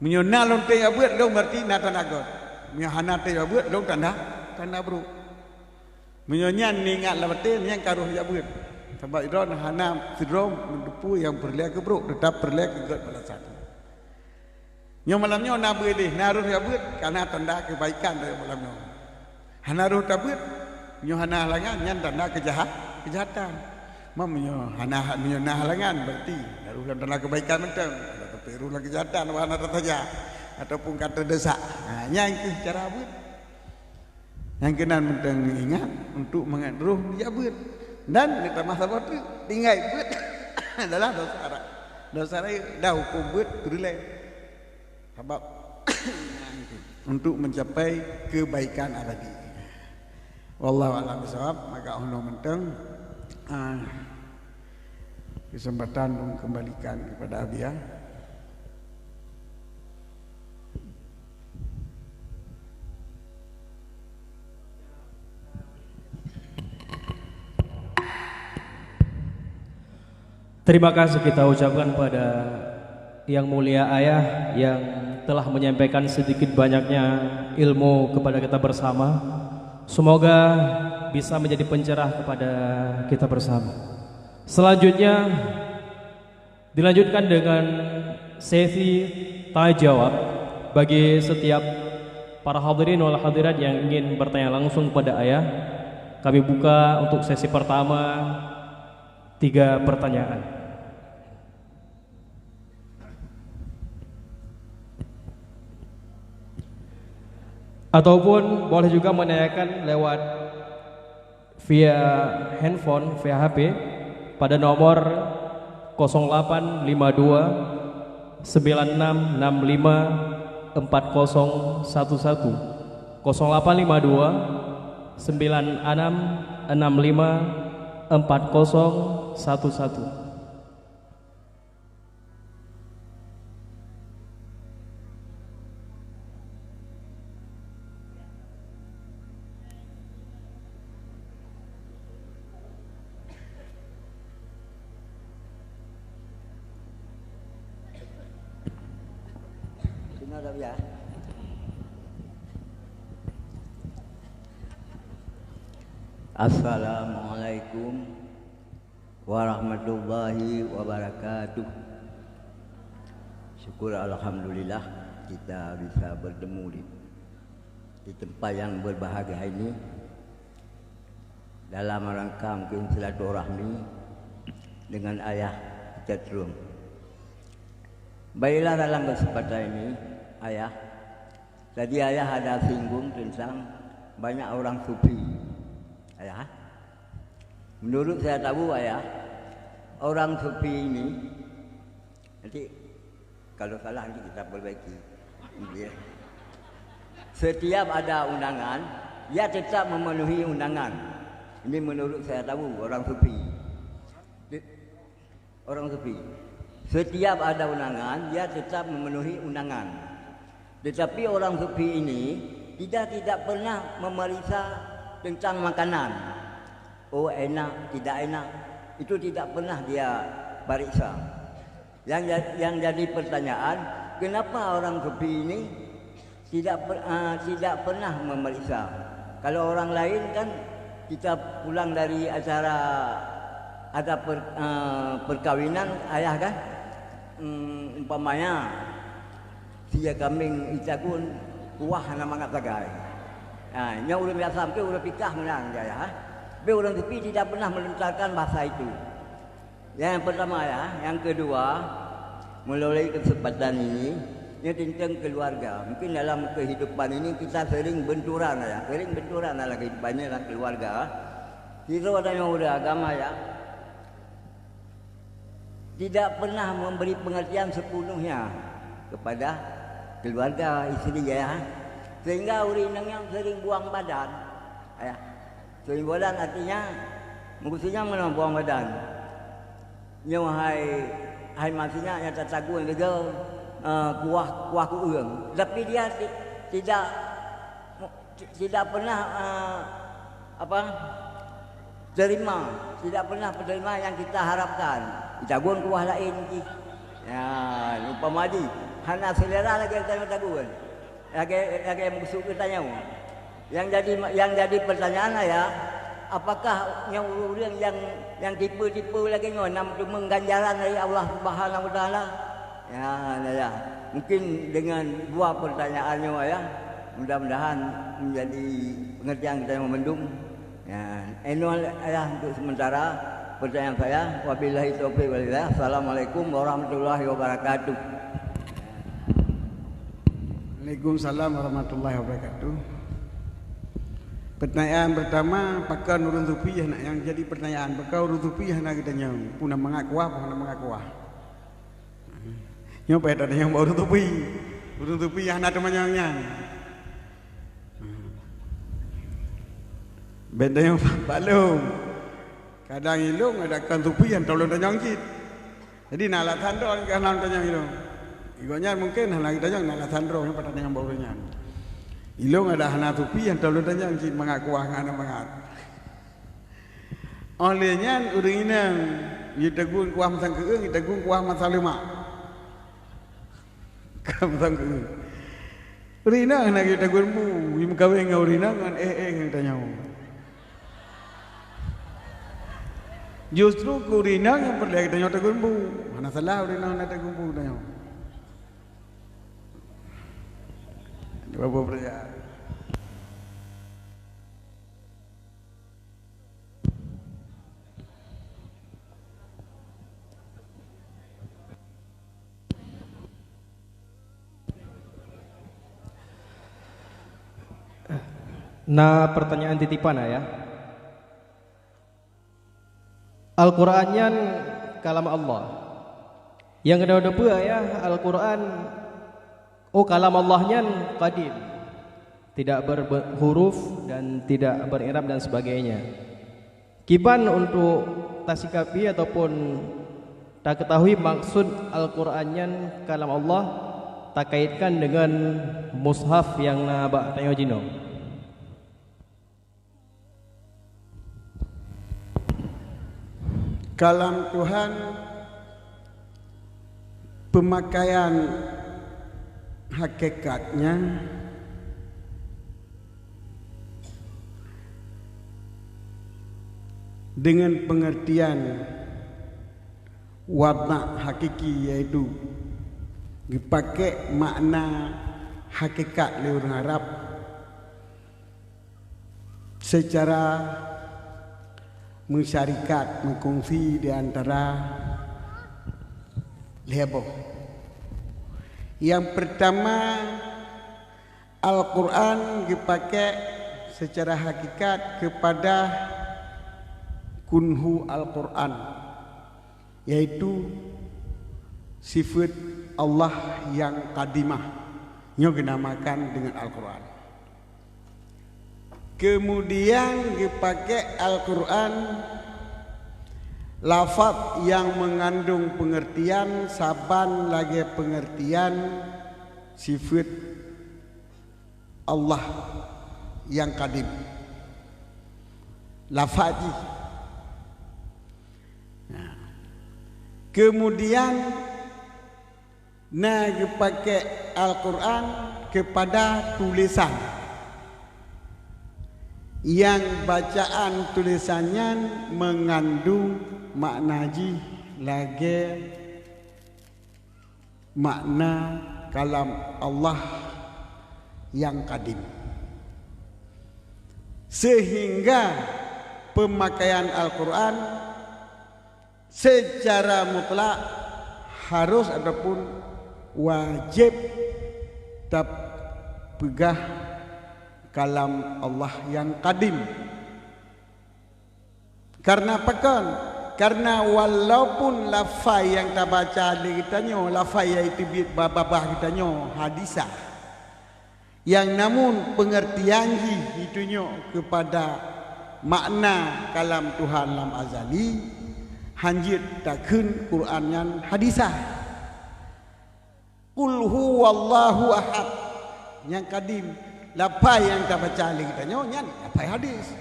Meunyoe na lôn teuh jak beuet, lôn berarti na tanda göt. Meunyoe hana teuh jak beuet, lôn tanda, tanda brôk. Meunyoe nyan neuingat lam até, nyan ka rôh jak beuet. Sabab droe hana sidroe meuteupeu nyang peureulèe keu brôk, teutap peureulèe keu göt balasan. Nyoe malam nyoe na beuet deh, na rôh jak beuet, ka na tanda keubaikan dari malam nyoe. Hana rôh tabeuet, nyoe hana halangan, nyan tanda keujahat, keujahatan. Meunyoe hana, meunyoe na halangan, berarti na rôh lam tanda keubaikan mantong. Tapi rôh lam keujahatan, wah na teusaja ataupun ka teudesak. Ha, nyan keuh cara beuet. Nyang keunan mantong ingat untuk mangat rôh jak beuet. Dan neutamah saboh teuk, tinggai beuet adalah dosa rayeuk. Dosa rayeuk dah huköm beuet peureulèe. Sabab untuk mencapai kebaikan abadi. Wallahu a'lam bishawab, maka unoe mantong, ah, kesempatan lôn kembalikan kepada Abiya. Terima kasih kita ucapkan pada Yang Mulia Ayah yang telah menyampaikan sedikit banyaknya ilmu kepada kita bersama. Semoga bisa menjadi pencerah kepada kita bersama. Selanjutnya, dilanjutkan dengan sesi tanya jawab bagi setiap para hadirin wal hadirat yang ingin bertanya langsung kepada Ayah. Kami buka untuk sesi pertama tiga pertanyaan. Ataupun boleh juga menanyakan lewat via handphone, via H P pada nomor kosong delapan lima dua sembilan enam enam lima empat kosong satu satu, kosong delapan lima dua sembilan enam enam lima empat kosong satu satu. Assalamualaikum warahmatullahi wabarakatuh. Syukur alhamdulillah kita bisa bertemu di, di tempat yang berbahagia ini dalam rangka mungkin silaturahmi dengan ayah kita terung. Baiklah, dalam kesempatan ini, ayah, tadi ayah ada singgung tentang banyak orang sufi. Ayah, menurut saya tahu, ayah, orang sufi ini, nanti kalau salah nanti kita perbaiki. Ya. Setiap ada undangan, ia tetap memenuhi undangan. Ini menurut saya tahu orang sufi. Orang sufi. Setiap ada undangan, ia tetap memenuhi undangan. Tetapi orang sufi ini tidak, tidak pernah memeriksa tentang makanan. Oh, enak, tidak enak. Itu tidak pernah dia periksa. Yang ja-, yang jadi pertanyaan, kenapa orang sufi ini tidak per-, ah, tidak pernah memeriksa. Kalau orang lain kan, kita pulang dari acara ada per-, ah, perkawinan ayah kan, hmm, umpamanya, sia kambing itagun kuah hana mangat sagai. Ha, nyoe ureuëng biasa mungkin ureuëng pikah meunan ayah. Tapi ureuëng sufi tidak pernah melontarkan bahasa itu. Yang pertama ya, yang kedua, melalui kesempatan ini, ini tentang keluarga. Mungkin dalam kehidupan ini kita sering benturan ya, sering benturan dalam kehidupan ini dalam keluarga. Kita ada yang udah agama ya, tidak pernah memberi pengertian sepenuhnya kepada keluarga isteri ya. Sehingga ureuëng inong nyan sering buang badan. Ya. Sering buang badan artinya, maksudnya mana buang badan? Nyoe hai, hai maksudnya nyang tatagun lego, eh, kuah, kuah kueung. Tapi dia ti-, tidak, tidak pernah, eh, apa, Terima, tidak pernah menerima yang kita harapkan. Tagun kuah laén jih. Ya, umpama jih, hana selera lagée tanyoe tagun. Lagée, lagée musuh geutanyoe. Yang jadi, yang jadi pertanyaan, ya, apakah nyang ureuëng yang, yang tipe-tipe lagée nyoe na meuteumé ganjaran dari Allah Subhanahu wa Taala? Ya, ya, ya. Mungkin dengan dua pertanyaan nyoe, ya, mudah-mudahan menjadi pengertian kita yang memendung. Ya, inoe, ya, untuk sementara pertanyaan saya. Wabillahi taufiq wal hidayah. Assalamualaikum warahmatullahi wabarakatuh. Waalaikumsalam warahmatullahi wabarakatuh. Pertanyaan pertama, pakon ureuëng sufi hana, yang jadi pertanyaan, pakon ureuëng sufi hana geutanyong, puna mangat kuah, puna mangat kuah. Nyoe payah tatanyong bak ureuëng sufi. Ureuëng sufi hana teumanyong nyan. Bèk tanyong bak lôn. Kadang ilôn ada kon sufi nyang tolong tanyong cit. Jadi na alasan droe nyang hana tanyong ilôn. Gobnyan mungken hana geutanyong na alasan droe nyang patah tanyong bak ureuëng nyan. Ilôn ada hana sufi nyang tolong tanyong cit mangat kuah ngon mangat. Óh lheueh nyan ureuëng inong, jiteuguen kuah meusan keueung, jiteuguen kuah masa leumak. Kuah meusan keueung. Ureuëng inong hana jiteuguen bu, jimeukawen ngon ureuëng inong ngon éh-éh ngon tanyoe. Justru keu ureuëng inong nyang peureulée tanyoe teuguen bu. Hana salah ureuëng inong hana teuguen bu tanyoe. Dua boh peuraya. Na pertanyaan titipan, Ayah. Al-Quran nyan kalam Allah. Nyang keunoe teupeue, Ayah, Al-Quran, oh, kalam Allah nyan qadim, tidak berhuruf dan tidak beri'rab dan sebagainya. Kiban untuk tasikapi ataupun takeutahui maksud Al-Quran nyan kalam Allah takaitkan dengan mushaf nyang na bak tanyoe jinoe? Kalam Tuhan, pemakaian hakikatnya dengan pengertian wadna hakiki, yaitu geupakék makna hakikat lé ureuëng Arab secara meusyarikat, meukongsi di antara lhée boh. Nyang pertama, Al-Quran geupakék secara hakikat keupada kunhu Al-Quran, yaitu sifeut Allah nyang kadimah, nyoe geunamakan deungon Al-Quran. Keumudian geupakék Al-Quran lafaz nyang meungandong peungeurtian saban lagée peungeurtian sifeut Allah nyang kadim. Lafaz jih. Nah, keumudian na geupakék Al-Quran keupada tulésan nyang bacaan tulésan nyan meungandong makna jih lagée makna kalam Allah nyang kadim. Seuhingga peumakaian Al-Quran seucara mutlak harôh ataupun wajéb tapeugah kalam Allah nyang kadim. Kareuna pakon? Kareuna walaupun lafai nyang tabaca lé geutanyoe, lafai nyang teubiet bak babah geutanyoe hadisah, nyang namun peungeurtian jih jitunyok keupada makna kalam Tuhan lam azali, hanjeuet takheun Quran nyan hadisah. Qul huwallahu ahad, nyang kadim, lafai nyang tabaca lé geutanyoe nyan lafai hadis.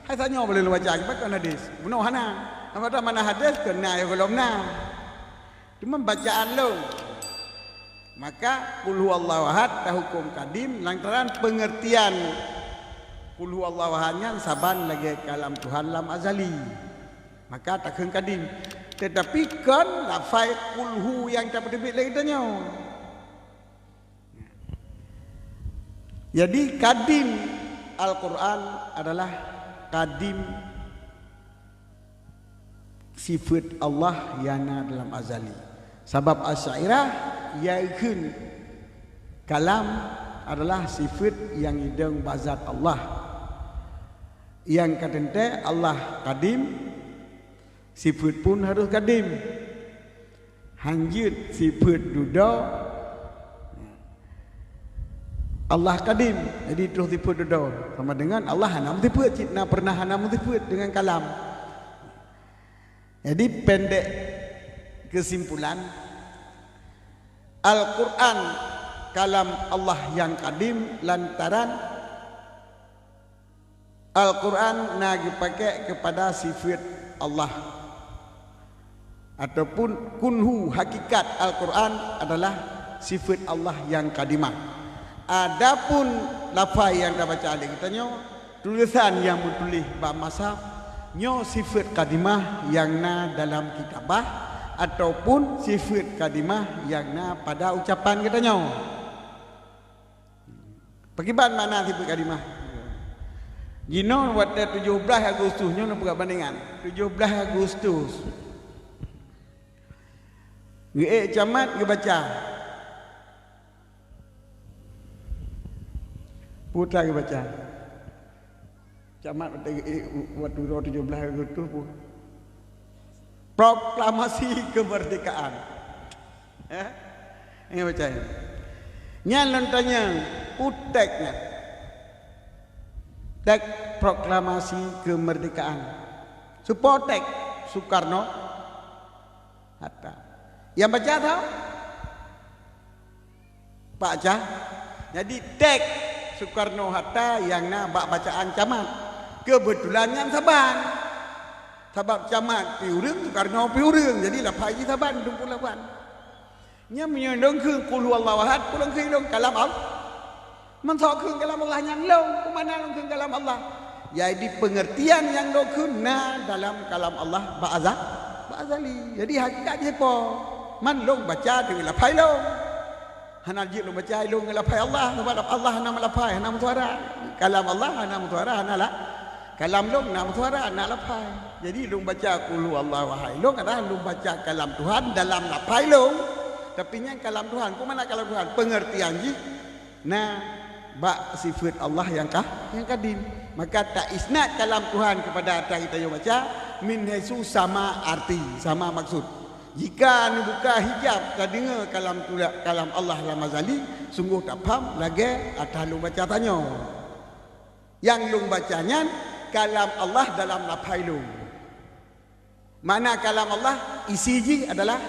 Hai tanyoe boleh lôn baca, kiban kon hadis. Bunoe hana. Nama mana hadis keu na ya golom na. Cuma bacaan lôn. Maka qul huwallahu ahad tahukum kadim lantaran pengertian qul huwallahu ahad nyan saban lagée kalam Tuhan lam azali. Maka takheun kadim. Tetapi kon lafai qul hu nyang tapeuteubiet lé geutanyoe. Jadi kadim Al-Quran adalah kadim sifat Allah nyang na dalam azali. Sabab Asy'ariyah yakheun kalam adalah sifat nyang idong bazat Allah. Nyang ka teuntée Allah kadim, sifat pun harus kadim. Hanjeuet sifat dudoe Allah kadim, jadi troh sifat dudoe. Sama dengan Allah hana meusifat, cit na pernah hana meusifat dengan kalam. Jadi pendek kesimpulan, Al-Quran kalam Allah nyang kadim lantaran Al-Quran na geupakék keupada sifat Allah. Ataupun kunhu hakikat Al-Quran adalah sifat Allah nyang kadimah. Adapun lafai nyang tabaca lé geutanyoe, tulisan nyang meutuléh bak mushaf, nyoe sifat kadimah nyang na dalam kitabah ataupun sifat kadimah nyang na pada ucapan geutanyoe. Pakriban makna sifat kalimah? Jinoe watée tujoh blaih Agustus, nyoe neupeugah bandingan. Tujoh blaih Agustus. Geuék camat geubaca. Peue ta geubaca? Camat watée geuék u-, watée uroe tujoh blaih Agustus peue? Proklamasi kemerdekaan. Eh? Ingat baca nyan. Nyan lôn tanyong, peue teks nyan? Teks proklamasi kemerdekaan. Soe po teks? Soekarno Hatta. Nyang baca tau? Pak Cah. Jadi teks Soekarno Hatta nyang na bak bacaan camat. Keubeutulan nyan saban. Sabab camat pih ureuëng, Soekarno pih ureuëng. Jadi lafai jih saban, dum pun lawan. Nyan meunyoe lôn kheun qul huwallahu ahad, peue lôn kheun lôn kalam Allah. Mantong kheun kalam Allah nyang lôn, peue makna lôn kheun kalam Allah? Jadi pengertian nyang lôn kheun na dalam kalam Allah bak aza-, bak azali. Jadi hakikat jih po? Man lôn baca deungon lafai lôn. Hana jeuet lôn baca lôn ngon lafai Allah, sabab Allah hana meulafai, hana meusuara. Kalam Allah hana meusuara, hana la-, kalam lôn na meusuara, na lafai. Jadi lôn baca qul huwallahu ahad. Lôn adalah lôn baca kalam Tuhan dalam lafai lôn. Tapi nyan kalam Tuhan. Peue makna kalam Tuhan? Pengertian jih na bak sifat Allah nyang ka, nyang kadim. Maka taisnad kalam Tuhan keupada ata geutanyoe baca, min haitsu sama arti, sama maksud. Jika neubuka hijab tadeungoe kalam tula-, kalam Allah lam azali, sunggoh tapham lagée ata lôn baca tanyoe. Nyang lôn baca nyan kalam Allah dalam lafai lôn. Makna kalam Allah, isi jih adalah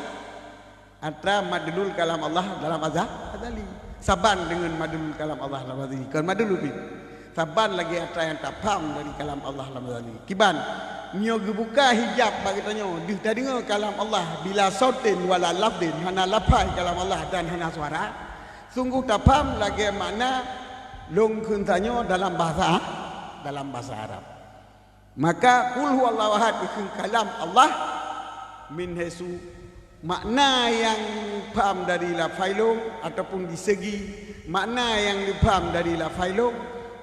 atra madlul kalam Allah dalam aza-, azali. Saban deungon madlul kalam Allah dalam azali. Kon madlul pih. Saban lagée atra nyang tapham dari kalam Allah dalam azali. Kiban, nyoe geubuka hijab bak geutanyoe, deuh tadeungoe kalam Allah bila sautin wala lafdin, hana lafai kalam Allah dan hana suara. Sunggoh tapham lagée makna lôn kheun tanyoe dalam bahasa, dalam bahasa Arab. Maka qul huwallahu ahad dikheun kalam Allah min haitsu makna nyang pham dari lafai lôn ataupun di segi makna nyang neupham dari lafai lôn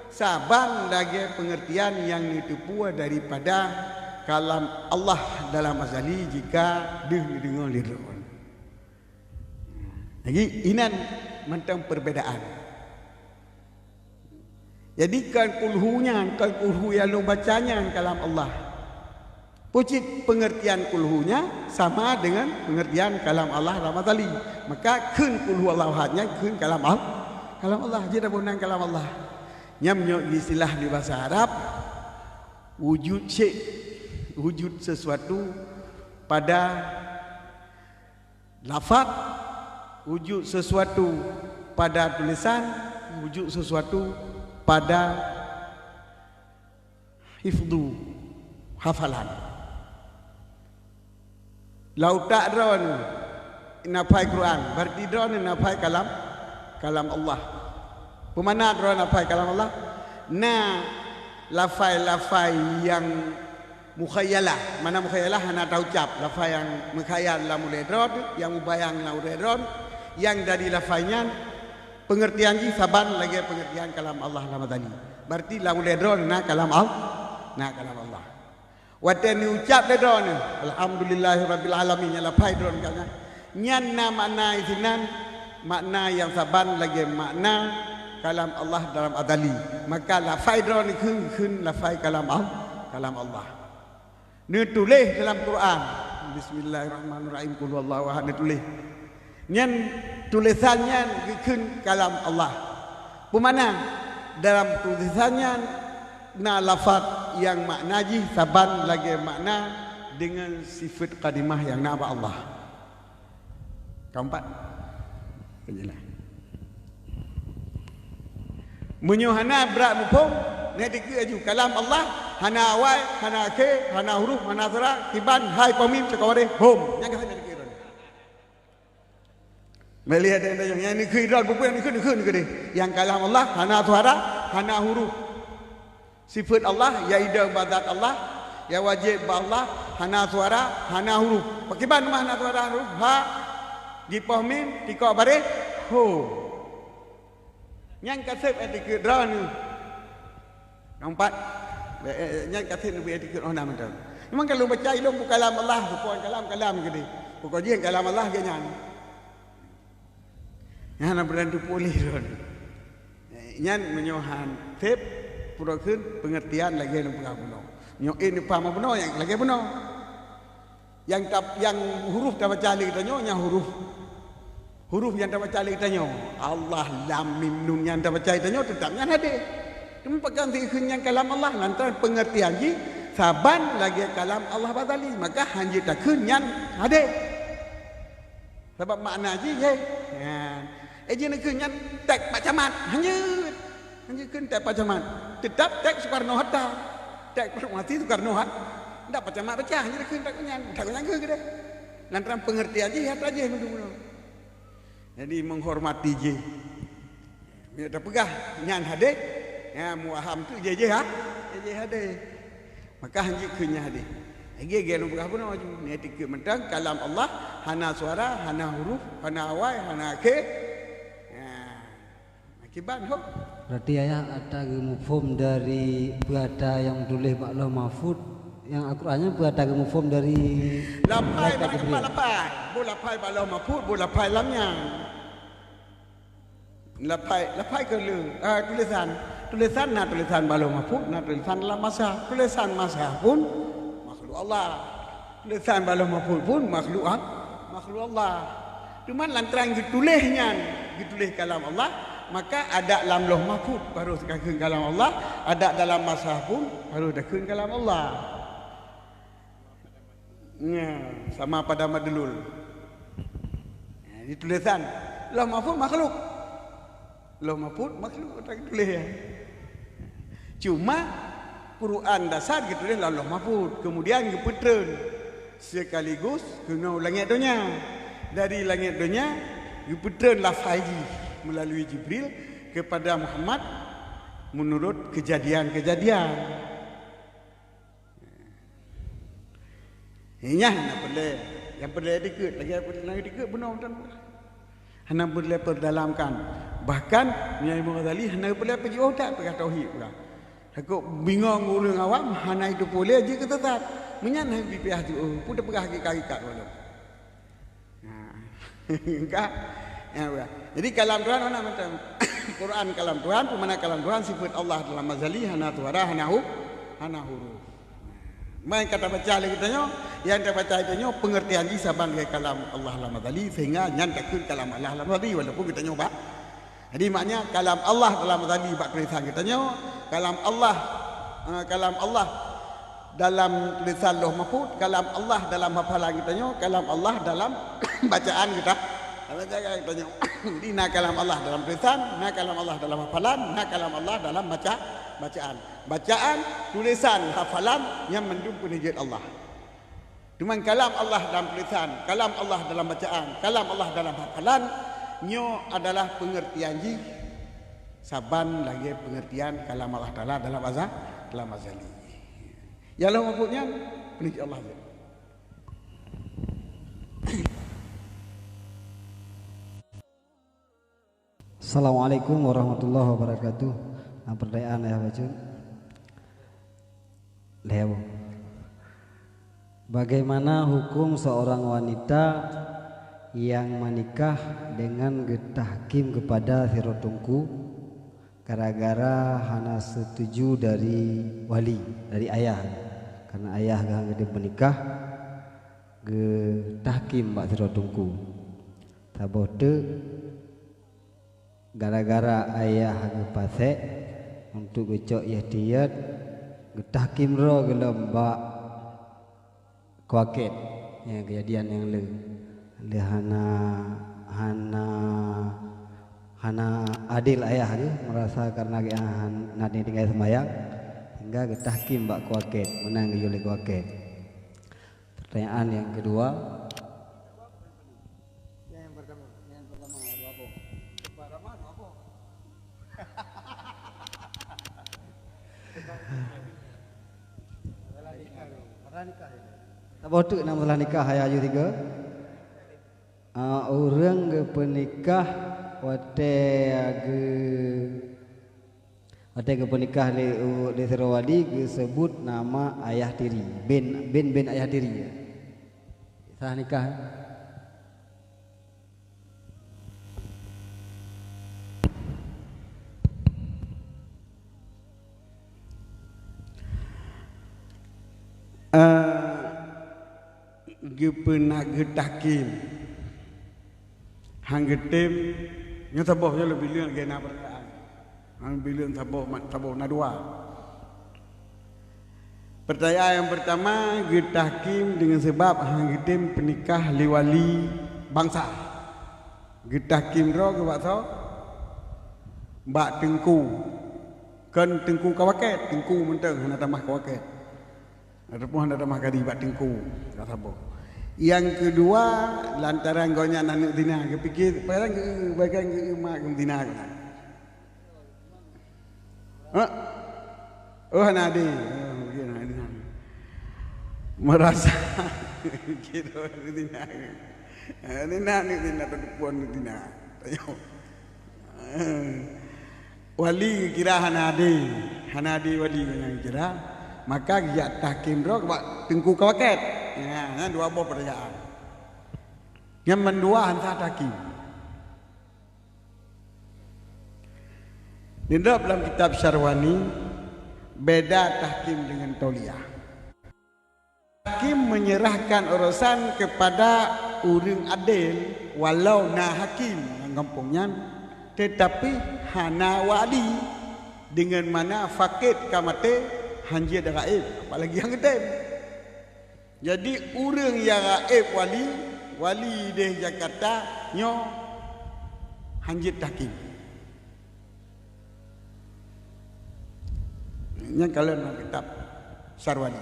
saban lagée pengertian nyang neuteupeue daripada kalam Allah dalam azali jika deuh neudeungoe lé droe. Lagi inan mantong perbedaan. Jadi kon qul hu nyan, kon qul hu nyang lôn baca nyan kalam Allah. Peue cit pengertian qul hu nyan sama dengan pengertian kalam Allah lam azali. Maka kheun qul huwallahu ahad nyan kheun kalam Al-, kalam Allah. Jeuet abonang kalam Allah. Nyan meunyoe istilah di bahasa Arab, wujud syai', wujud sesuatu pada lafaz, wujud sesuatu pada tulisan, wujud sesuatu pada Hifdhu, hafalan. Lam utak droeneuh na lafai Quran, berarti droeneuh na lafai kalam, kalam Allah. Peue makna droeneuh na lafai kalam Allah? Na lafai-lafai nyang mukhayalah. Makna mukhayalah? Hana taucab. Lafai nyang meukhayal lam ulèe droeneuh, nyang mubayang lam ulèe droeneuh, nyang dari lafai nyan peungeurtian jih saban lagèe peungeurtian kalam Allah lam azali. Berarti lam ulèe droeneuh na kalam Al-, na kalam Allah. Watèe neucab lé droeneuh, "Alhamdulillahirabbil alamin," nyang lafai droeneuh ka nyan. Nyan na makna isinan, makna nyang saban lagèe makna kalam Allah dalam azali. Maka lafai droeneuh kheun, kheun lafai kalam Al-, kalam Allah. Neutuléh dalam Quran, "Bismillahirrahmanirrahim, qul huwallahu ahad," neutuléh. Nyan tulésan nyan geukheun kalam Allah. Peue makna? Dalam tulésan nyan na lafaz nyang makna jih saban lagèe makna deungon sifeut qadimah nyang na bak Allah. Keempat. Jeulaih. Meunyoe hana brat muphom, nyan dikeue laju kalam Allah, hana awai, hana akhé, hana huruf, hana suara, kiban, hai, poh mim, cit ka waréh, hom. Nyan ka hana dikeue. Meulihat dan tanyong, nyang dikeue droe, buku nyang dikeue, dikeue, dikeue deh. Nyang kalam Allah, hana suara, hana huruf. Sifeut Allah, nyang idong bak zat Allah, nyang wajéb bak Allah, hana suara, hana huruf. Pakriban mah hana suara, hana huruf? Ha, jipoh mim, tikok baréh, ho. Nyan ka sép etikeuet droeneuh. Nyang pat, eh, eh, nyan ka sép neubi etikeuet oh na mantong. Memang kalau baca ilong bukan kalam Allah, bukan kalam, kalam gede. Pokok jih kalam Allah ke nyan. Nyan na beurantu pulih droeneuh. Eh, nyan meunyoe han sép, pura kheun peungeurtian lagèe nyang peugah bunoe. Nyoe eh neupaham bunoe nyang lagèe bunoe. Nyang tap-, nyang huruf tabaca lé geutanyoe, nyang huruf. Huruf nyang tabaca lé geutanyoe, Allah lam mim nun nyang tabaca lé geutanyoe, teutap nyan hadé. Teuma pakon sikheun nyan kalam Allah, lantaran peungeurtian jih saban lagèe kalam Allah bak azali, maka han jeuet takheun nyan hadé. Sabab makna jih, he. Nyan. Eh, jih neukheun nyan teks Pak Camat. Hanjeuet. Hanjeuet kheun teks Pak Camat. Teutap teks Soekarno Hatta. Teks proklamasi Soekarno Hat-, ndak Pak Camat baca, hanjeuet kheun teks nyan. Teks nyan kheun keudeh. Lantaran peungeurtian jih, Hatta jih meunurot. Jadi, menghormati jih. Meunyoe tapeugah nyan hadé, nyan muaham tu jih-jih ha, jih-jih hadé. Maka hanjeuet kheun nyan hadé. Lagèe-lagèe lôn peugah bunoe ju, nyan dikeue mantong kalam Allah, hana suara, hana huruf, hana awai, hana akhé. Nah, akiban ho. Berarti ayah ata geumuphom dari peue ata nyang tuléh bak Lauh Mahfuz, nyang Al-Qur'an nyan peue ata geumuphom dari Lafai malaikat bak Jibril? Lafai. Boh lafai bak Lauh Mahfuz, boh lafai lam nyan. Lafai, lafai keu le, eh, tulésan. Tulésan na tulésan bak Lauh Mahfuz, na tulésan lam masah. Tulésan masah pun makhluk Allah. Tulésan bak Lauh Mahfuz pun makhluk, ha? Makhluk Allah. Cuman lantaran geutuléh nyan, geutuléh kalam Allah, maka adak lam Lauh Mahfuz baru takheun kalam Allah, adak dalam masah pun baru takheun kalam Allah. Nya, sama pada madlul. Nya, di tulésan Lauh Mahfuz makhluk. Lauh Mahfuz makhluk, tak tuléh ya. Cuma Quran dasar geutuléh lam Lauh Mahfuz, kemudian geupeutreun sekaligus keunoe langét donya. Dari langét donya geupeutreun lafai jih melalui Jibril kepada Muhammad menurut kejadian-kejadian. Nyan hana peureulèe. Nyang peureulèe dikeue, lagèe peureulèe dikeue bunoe mantong. Hana peureulèe peudalamkan. Bahkan, meunyoe Imam Ghazali hana peureulèe peujiôh that peugah tauhid peugah. Takot bingong ureueng awam hana jiteupeue lé jeuet keu sesat. Meunyan hana jipiôh jiôh, peue teupeugah hakikat-hakikat waleuem. Ha. Ka? Ya, udah. Jadi kalam Tuhan mana macam Quran kalam Tuhan, peue makna kalam Tuhan, sifat Allah dalam azali, hana suara, hana hu-, hana huruf. Main kata baca lagi tanyoe, yang terbaca itu nyoe pengertian jih saban lagèe kalam Allah dalam azali, sehingga nyan takheun kalam Allah dalam azali, walaupun kita nyoe ba-, Jadi, maknanya kalam Allah dalam azali bak tulisan geutanyoe, kalam Allah, eh, kalam Allah dalam tulisan Lauh Mahfuz, kalam Allah dalam hafalan geutanyoe, kalam Allah dalam bacaan geuta-, Kalau jangan tanya, jadi na kalam Allah dalam tulisan, na kalam Allah dalam hafalan, na kalam Allah dalam baca, bacaan. Bacaan, tulisan, hafalan, nyan mandum peuneujeuet Allah. Teuma kalam Allah dalam tulisan, kalam Allah dalam bacaan, kalam Allah dalam hafalan, nyoe adalah pengertian jih saban lagée pengertian kalam Allah Taala dalam aza-, dalam azali. Ya Allah, maksud nyan, peuneujeuet Allah. Assalamualaikum warahmatullahi wabarakatuh. Nah, pertanyaan ya, Bacut. Lheuh. Bagaimana hukum seorang wanita yang menikah dengan geutahkim kepada sidroe teungku gara-gara hana setuju dari wali, dari ayah? Karena ayah geuh geutahkim menikah, geutahkim bak sidroe teungku. Saboh teuk, gara-gara ayah geupasek untuk geucok ihtiyat, geutahkim droe gohlom bak kuakét. Ya, kejadian nyang le. Le hana, hana, hana adil ayah geuh, merasa karena geuh hana tinggai seumayang, sehingga geutahkim bak kuakét, meunan geuyue lé kuakét. Pertanyaan yang kedua. Yang pertama, yang pertama, apa? Pertama apa? Saboh teuk na masalah nikah, ayah aju tiga. Ah, ureuëng geupeunikah watée geu-, watée geupeunikah lé, lé sidroe wali geuseubut nama ayah tiri, bin, bin, bin ayah tiri. Sah nikah. Eh, geupeuna geutahkim. Han geutem, nyoe saboh nyoe leubeh leueng lagée na peurasaan. Han bileueng saboh mat saboh na dua. Pertanyaan yang pertama, geutahkim dengan sebab han geutem peunikah lé wali bansa. Geutahkim droe keu bak soe? Bak teungku. Kon teungku kawakét, teungku mantong hana tamah kawakét. Ataupun hana tamah kadi bak teungku, ka saboh. Yang kedua, lantaran gobnyan aneuk zina, geupike, padahai geu-, bahkan geu-, mak geu zina keunan. Ha? Oh, hana adé. Oh, mungkin hana adé. Merasa kira aneuk zina. Aneuk zina, aneuk zina, teupeu aneuk zina. Tanyoe. Wali geukira hana adé, hana adé wali nyang geukira, maka geujak tahkim droe bak teungku kawakét. Nyan, nyan dua boh peurtanyaan. Nyang mandua han sah tahkim. Di dalam kitab Syarwani, beda tahkim dengan tauliah. Hakim menyerahkan urusan kepada ureuëng adil, walau na hakim nyang gampông nyan, tetapi hana wali, dengan mana fakid ka maté, hanjeuet raib, apalagi nyang geutem. Jadi, ureuëng nyang raib wali, wali di Jakarta nyoe hanjeuet tahkim. Nyan kalau dalam kitab Sarwani,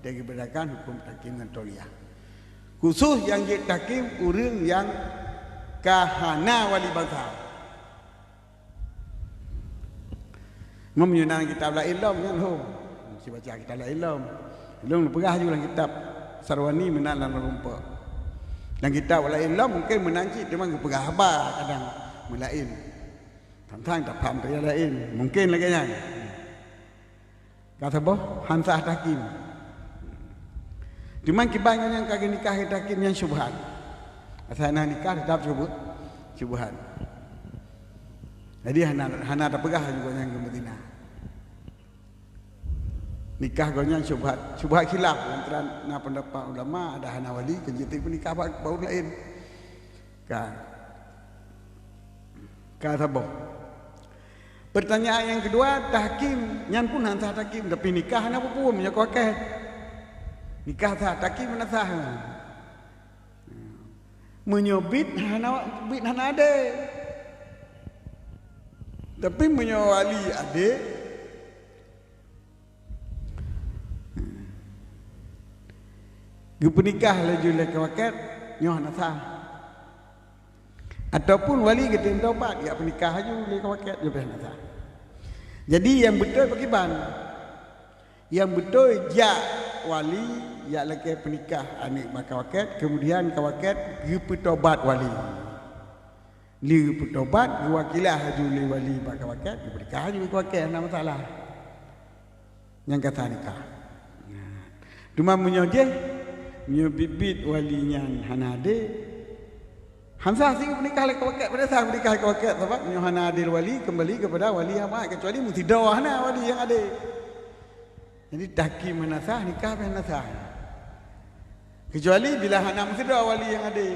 dia geubedakan hukum tahkim ngon tauliah. Khusus nyang jeuet tahkim ureuëng nyang ka hana wali bansa. Meunyoe na kitab laén lom nyan ho. Mesti baca kitab laén lom. Lôn peugah ju lam kitab Sarwani meunan lam rumpok. Lam kitab laén lom mungkin meunan cit teuma geupeugah haba kadang meulaén. Tantang tapham keu nyang laén. Mungkin lagée nyan. Ka saboh han sah tahkim. Teuma kiban ngon nyang ka geunikah keu tahkim nyan syubhat. Asai na nikah tetap syubhat. Syubhat. Jadi hana, hana tapeugah juga nyang geumeuzina. Nikah gobnyan syubhat, syubhat khilaf antara na pendapat ulama ada hana wali keu jeuet peunikah bak, bak ureuëng laén. Ka. Ka saboh. Pertanyaan yang kedua, tahkim nyan pun han sah tahkim, tapi nikah hana peue-peue meunyoe ka wakée. Nikah sah, tahkim hana sah. Meunyoe bit hana, bit hana adé. Tapi meunyoe wali adé, geupeunikah laju lé kawakat, nyoe hana sah. Ataupun wali geutem tobat, geupeunikah laju lé kawakat, nyoe pih hana sah. Jadi nyang beutôi pakriban? Nyang beutôi jak wali, jak lakée peunikah aneuëk bak kawakat, kemudian kawakat geupeutobat wali. Lé geupeutobat, geuwakilah laju lé wali bak kawakat, geupeunikah laju kawakat, hana masalah. Nyang ka sah nikah. Teuma meunyoe jih, meunyoe bit-bit wali nyan hana adé, hana sah si geupeunikah lé kawakat, padahai sah geupeunikah lé kawakat, sabab meunyoe hana adé wali, keumbali keupada wali nyang mat, keucuali meusidroe hana wali nyang adé. Jadi tahkim hana sah, nikah pih hana sah. Keucuali bila hana meusidroe wali nyang adé.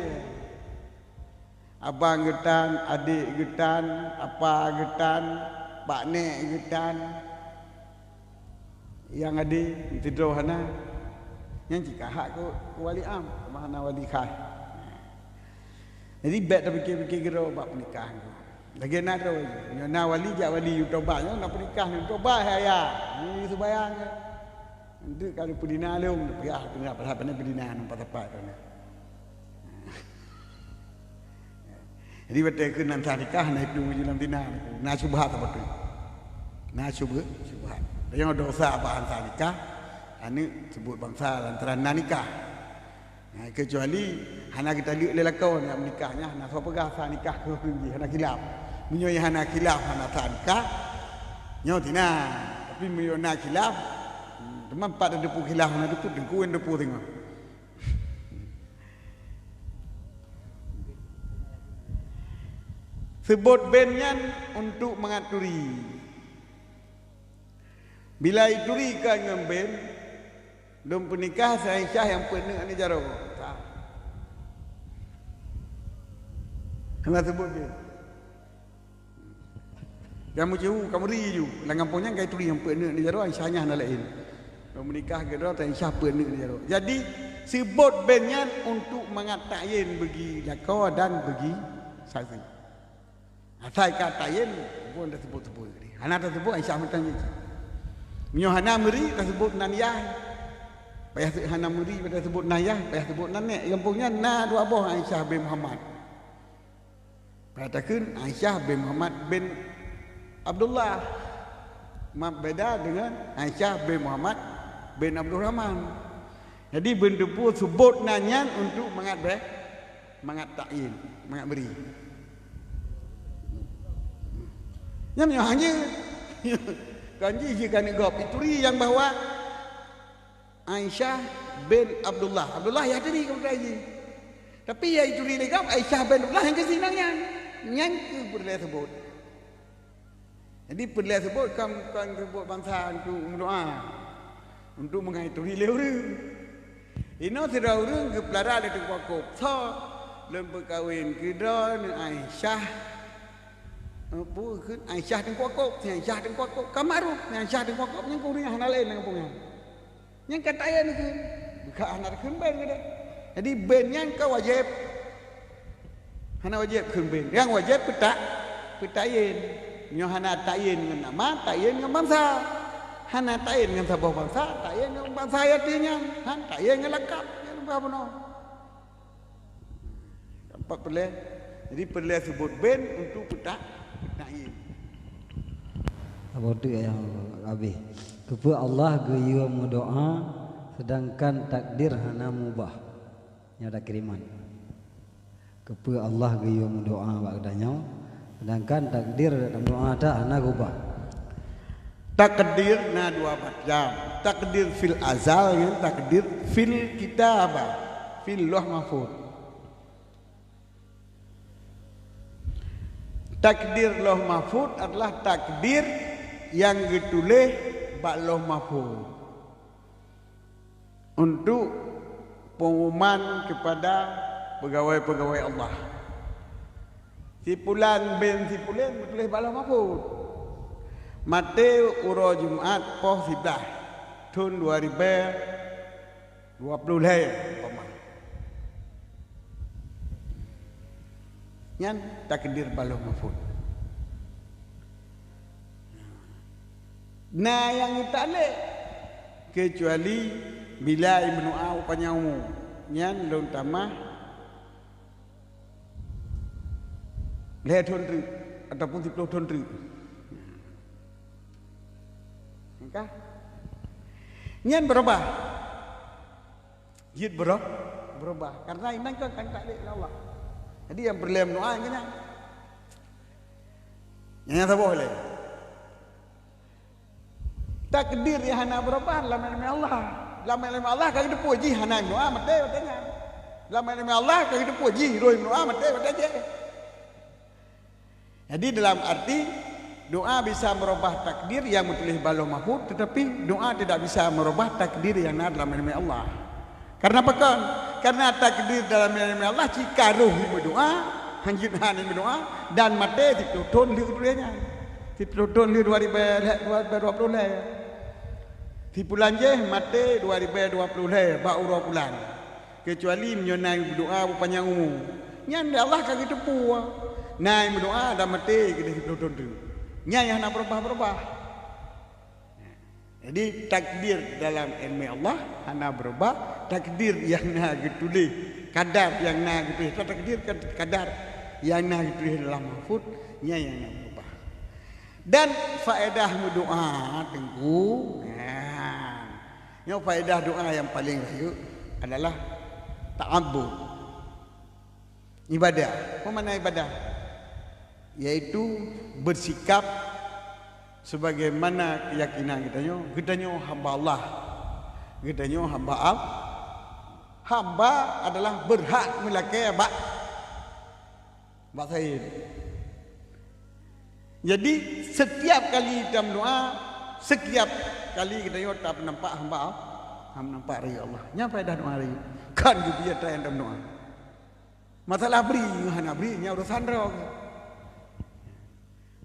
Abang geutan, adék geutan, apa geutan, paknek geutan, nyang adé meusidroe hana, nyan cit ka hak keu, keu wali am, teuma hana wali khas. Jadi bék tapike-pike keudroe bak peunikah. Lagée na droe, nyoe na wali jak wali, "Yue tobat, nyoe na peunikah, yue tobat hai ayah." Nyoe yue seubayang. Nteuk ka lheueh peudina lom, payah peudina, padahai pane peudina nang pat-pat kona. Jadi watée keu nan sah nikah, na itu uji lam dina, na syubhat sabe tu. Na syubhat, syubhat. Nyang dosa bah sah nikah, aneuëk sebut bansa lantaran na nikah. Nah, kecuali hana geutaleuek lé lakoe nyang meunikah nyan, hana soe peugah sah nikah keu ureuëng jih, hana khilaf. Meunyoe hana khilaf, hana sah nikah, nyoe tina. Tapi meunyoe na khilaf, teuma pat teupeue khilaf hana teupeue, teungku nyang teupeue singoh. Seubot ben nyan untuk mangat turi. Bila ituri ka ngon ben, lôn peunikah si Aisyah nyang peuet neuk aneuk jaroe. Ka. Hana seubot ben. Nyang meucue ka meuri ju. Lam gampông nyan ka ituri nyang peuet neuk aneuk jaroe, Aisyah nyan hana laén. Lôn meunikah keudroe, Aisyah peuet neuk aneuk jaroe. Jadi, seubot ben nyan untuk mangat takyin bagi lakoe dan bagi saksi. Asai ka takyin, bukan taseubot-seubot. Hana taseubot, Aisyah mantong jih. Meunyoe hana meuri, taseubot nan yah. Payah se-, hana meuri, payah taseubot nan yah, payah seubot nan nék. Gampông nyan na dua boh Aisyah bin Muhammad. Payah takheun Aisyah bin Muhammad bin Abdullah. Ma beda dengan Aisyah bin Muhammad bin Abdurrahman. Jadi, beuneuteupeu seubot nan nyan untuk mangat beh, mangat takyin, mangat meuri. Nyan nyoe hana. Kan jih jih kan gob ituri nyang bahwa Aisyah bin Abdullah. Abdullah ya tadi kemudian jih. Tapi ya ituri lé gob Aisyah bin Abdullah nyang keusinan nyan. Nyan keu peureulée seubot. Jadi, peureulée seubot kon, kon seubot bansa untuk meudoá, untuk meungai turi lé ureuëng. Inoe sidroe ureuëng geupeulara lé teungku Yakub, "Soe lôn peukawen keudroe ngon Aisyah?" Peue kheun Aisyah teungku Yakub, si Aisyah teungku Yakub, ka ma'ruf, si Aisyah teungku Yakub nyan keu ureuëng nyang hana laén lam gampông nyan. Nyang ka takyin kheun, ka hana kheun ben keudeh. Jadi ben nyan ka wajéb. Hana wajéb kheun ben. Nyang wajéb peutak, peutayin. Nyoe hana takyin ngon nama, takyin ngon bansa. Hana takyin ngon saboh bansa, takyin ngon bansa yatim nyan. Han takyin ngon lakab, nyan bah bunoe. Empat peureulée. Jadi, peureulée seubot ben untuk peutak, peutayin. Saboh teuk nyang habéh. Keupeue Allah geuyue meudoá, seudangkan takdir hana meubah? Nyoe ada kiriman. Keupeue Allah geuyue meudoá bak geutanyoe, seudangkan takdir dan doá that hana geubah? Takdir na dua macam. Takdir fil azal ngon takdir fil kitabah, fil Lauh Mahfuz. Takdir Lauh Mahfuz adalah takdir nyang geutuléh bak Lauh Mahfuz untuk pengumuman kepada pegawai-pegawai Allah. Si pulan bin si pulan geutuléh bak Lauh Mahfuz. Maté uroe Jumat poh siblaih, thon dua ribée dua ploh lhée, umpama. Nyan takdir bak Lauh Mahfuz. Na nyang geutalek, keucuali bila imeudoá panyang umu, nyan lôn tamah lhèe thon treuk ataupun siplôh thon treuk. Ka? Nyan beurubah. Jeuet beuro-, beurubah. Karena inan kan, kan takdir Allah. Jadi nyang peureulèe meudoá nyan. Nyang saboh lé. Takdir nyang hana beurubah lam ileumèe Allah. Lam ileumèe Allah ka geuteupeue jih hana meudoá maté watèe nyan. Lam ileumèe Allah ka geuteupeue jih roh meudoá maté watèe jih. Jadi dalam arti doa bisa merubah takdir yang menulis bak Lauh Mahfuz, tetapi doa tidak bisa merubah takdir yang na dalam ileumèe Allah. Karena apa kon? Karena takdir dalam ileumèe Allah cit ka roh meudoá, hanjeuet hana meudoá, dan maté siplôh thon lheueh tuléh nyan. Siplôh thon lheueh dua ribèe, dua ribèe dua ploh lhèe. Sipulan jéh maté dua ribèe dua ploh lhèe bak uroe pulan. Keucuali meunyoe na nyang meudoá beupanyang umu. Nyan lé Allah ka geuteupeue. Na nyang meudoá dan maté keudeh siplôh thon teuk. Nyan nyang hana beurubah-beurubah. Jadi takdir dalam ileumèe Allah hana beurubah, takdir nyang na geutuléh, kadar nyang na geutuléh, takdir kan kadar nyang na geutuléh dalam mahfuz, nyan nyang na beurubah. Dan faedah meudoá, Teungku, nyan. Nyoe faedah doa nyang paleng rayeuk adalah ta'abbud. Ibadah. Apa makna ibadah? Yaitu bersikap sebagaimana keyakinan geutanyoe, geutanyoe hamba Allah. Geutanyoe hamba Al-, hamba adalah berhak meulakèe bak Bak sain. Jadi, setiap kali tameudoá, setiap kali geutanyoe tameutampak hamba, tameutampak rayeuk Allah. Nyan faedah doa rayeuk. Kan geubri atra nyang tameudoá. Masalah bri ngon hana bri, nyan urusan droe.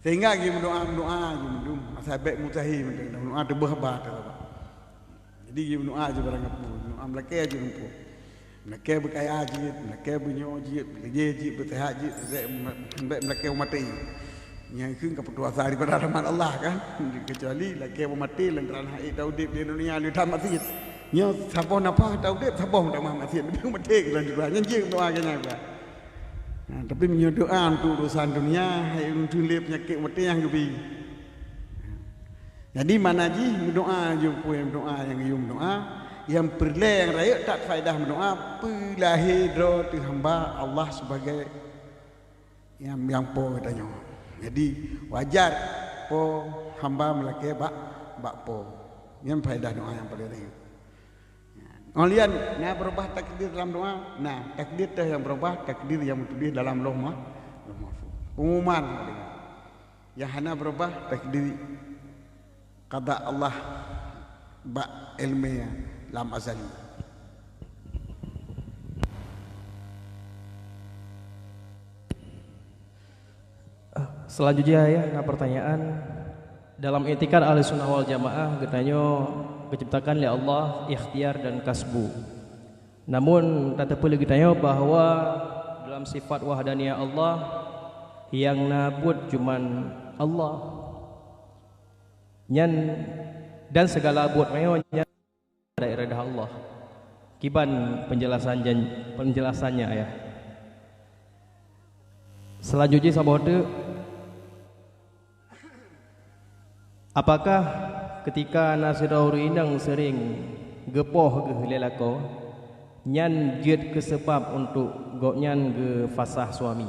Sehingga geumeudoá, meudoá, geumeudoá. Masa bèk mustahil, meudoá teubeuh haba, teubeuh haba. Jadi, geumeudoá jih barang gampông, meudoá meulakèe jih gampông. Meulakèe beukaya jih, meulakèe beunyoe jih, beulejeh jih, beuseuhat jih, bèk, bèk meulakèe maté. Nyang kheun ka putus asa daripada rahmat Allah, kan? Keucuali lakèe maté, lantaran hana ék taudép di dunia, lheueh that maté. Nyoe saboh nafah taudép, saboh meutamah maté. Leubèh maté keu lanjut, nyan jeuet meudoá keu nyan, kan? Nah, tapi meunyoe doa untuk urusan dunia, hai ureueng tulép peunyakét maté nyang geubi. Jadi, makna jih meudoá, jeuet peue meudoá nyang geuyue meudoá, nyang peureulèe nyang rayeuk that faedah meudoá, peulahé droe teuh hamba Allah sebagai nyang, nyang po geutanyoe. Jadi, wajar po hamba meulakèe bak, bak po. Nyan faedah doa nyang paleng rayeuk. Ngon lé nyan, na beurubah takdir dalam doa? Na, takdir teuh nyang beurubah, takdir nyang meutuléh dalam Lauh Mah-, Lauh Mahfuz. Pengumuman. Nyang hana beurubah takdir qada Allah bak ileumèe lam azali. Selanjutnya ya, na pertanyaan. Dalam i'tikad Ahlussunnah wal Jamaah, geutanyoe geuciptakan lé Allah ikhtiar dan kasbu. Namun, tateupeue lé geutanyoe bahwa dalam sifat wahdaniyah Allah, nyang na buet cuman Allah. Nyan, dan segala buet meunyoe nyan ada iradah Allah. Kiban penjelasan jan-, penjelasannya, Ayah? Selanjutnya saboh teuk, apakah ketika na sidroe ureueng inong sering geupoh geuh lé lakoe, nyan jeuet keu seubab untuk gobnyan geufasah suami?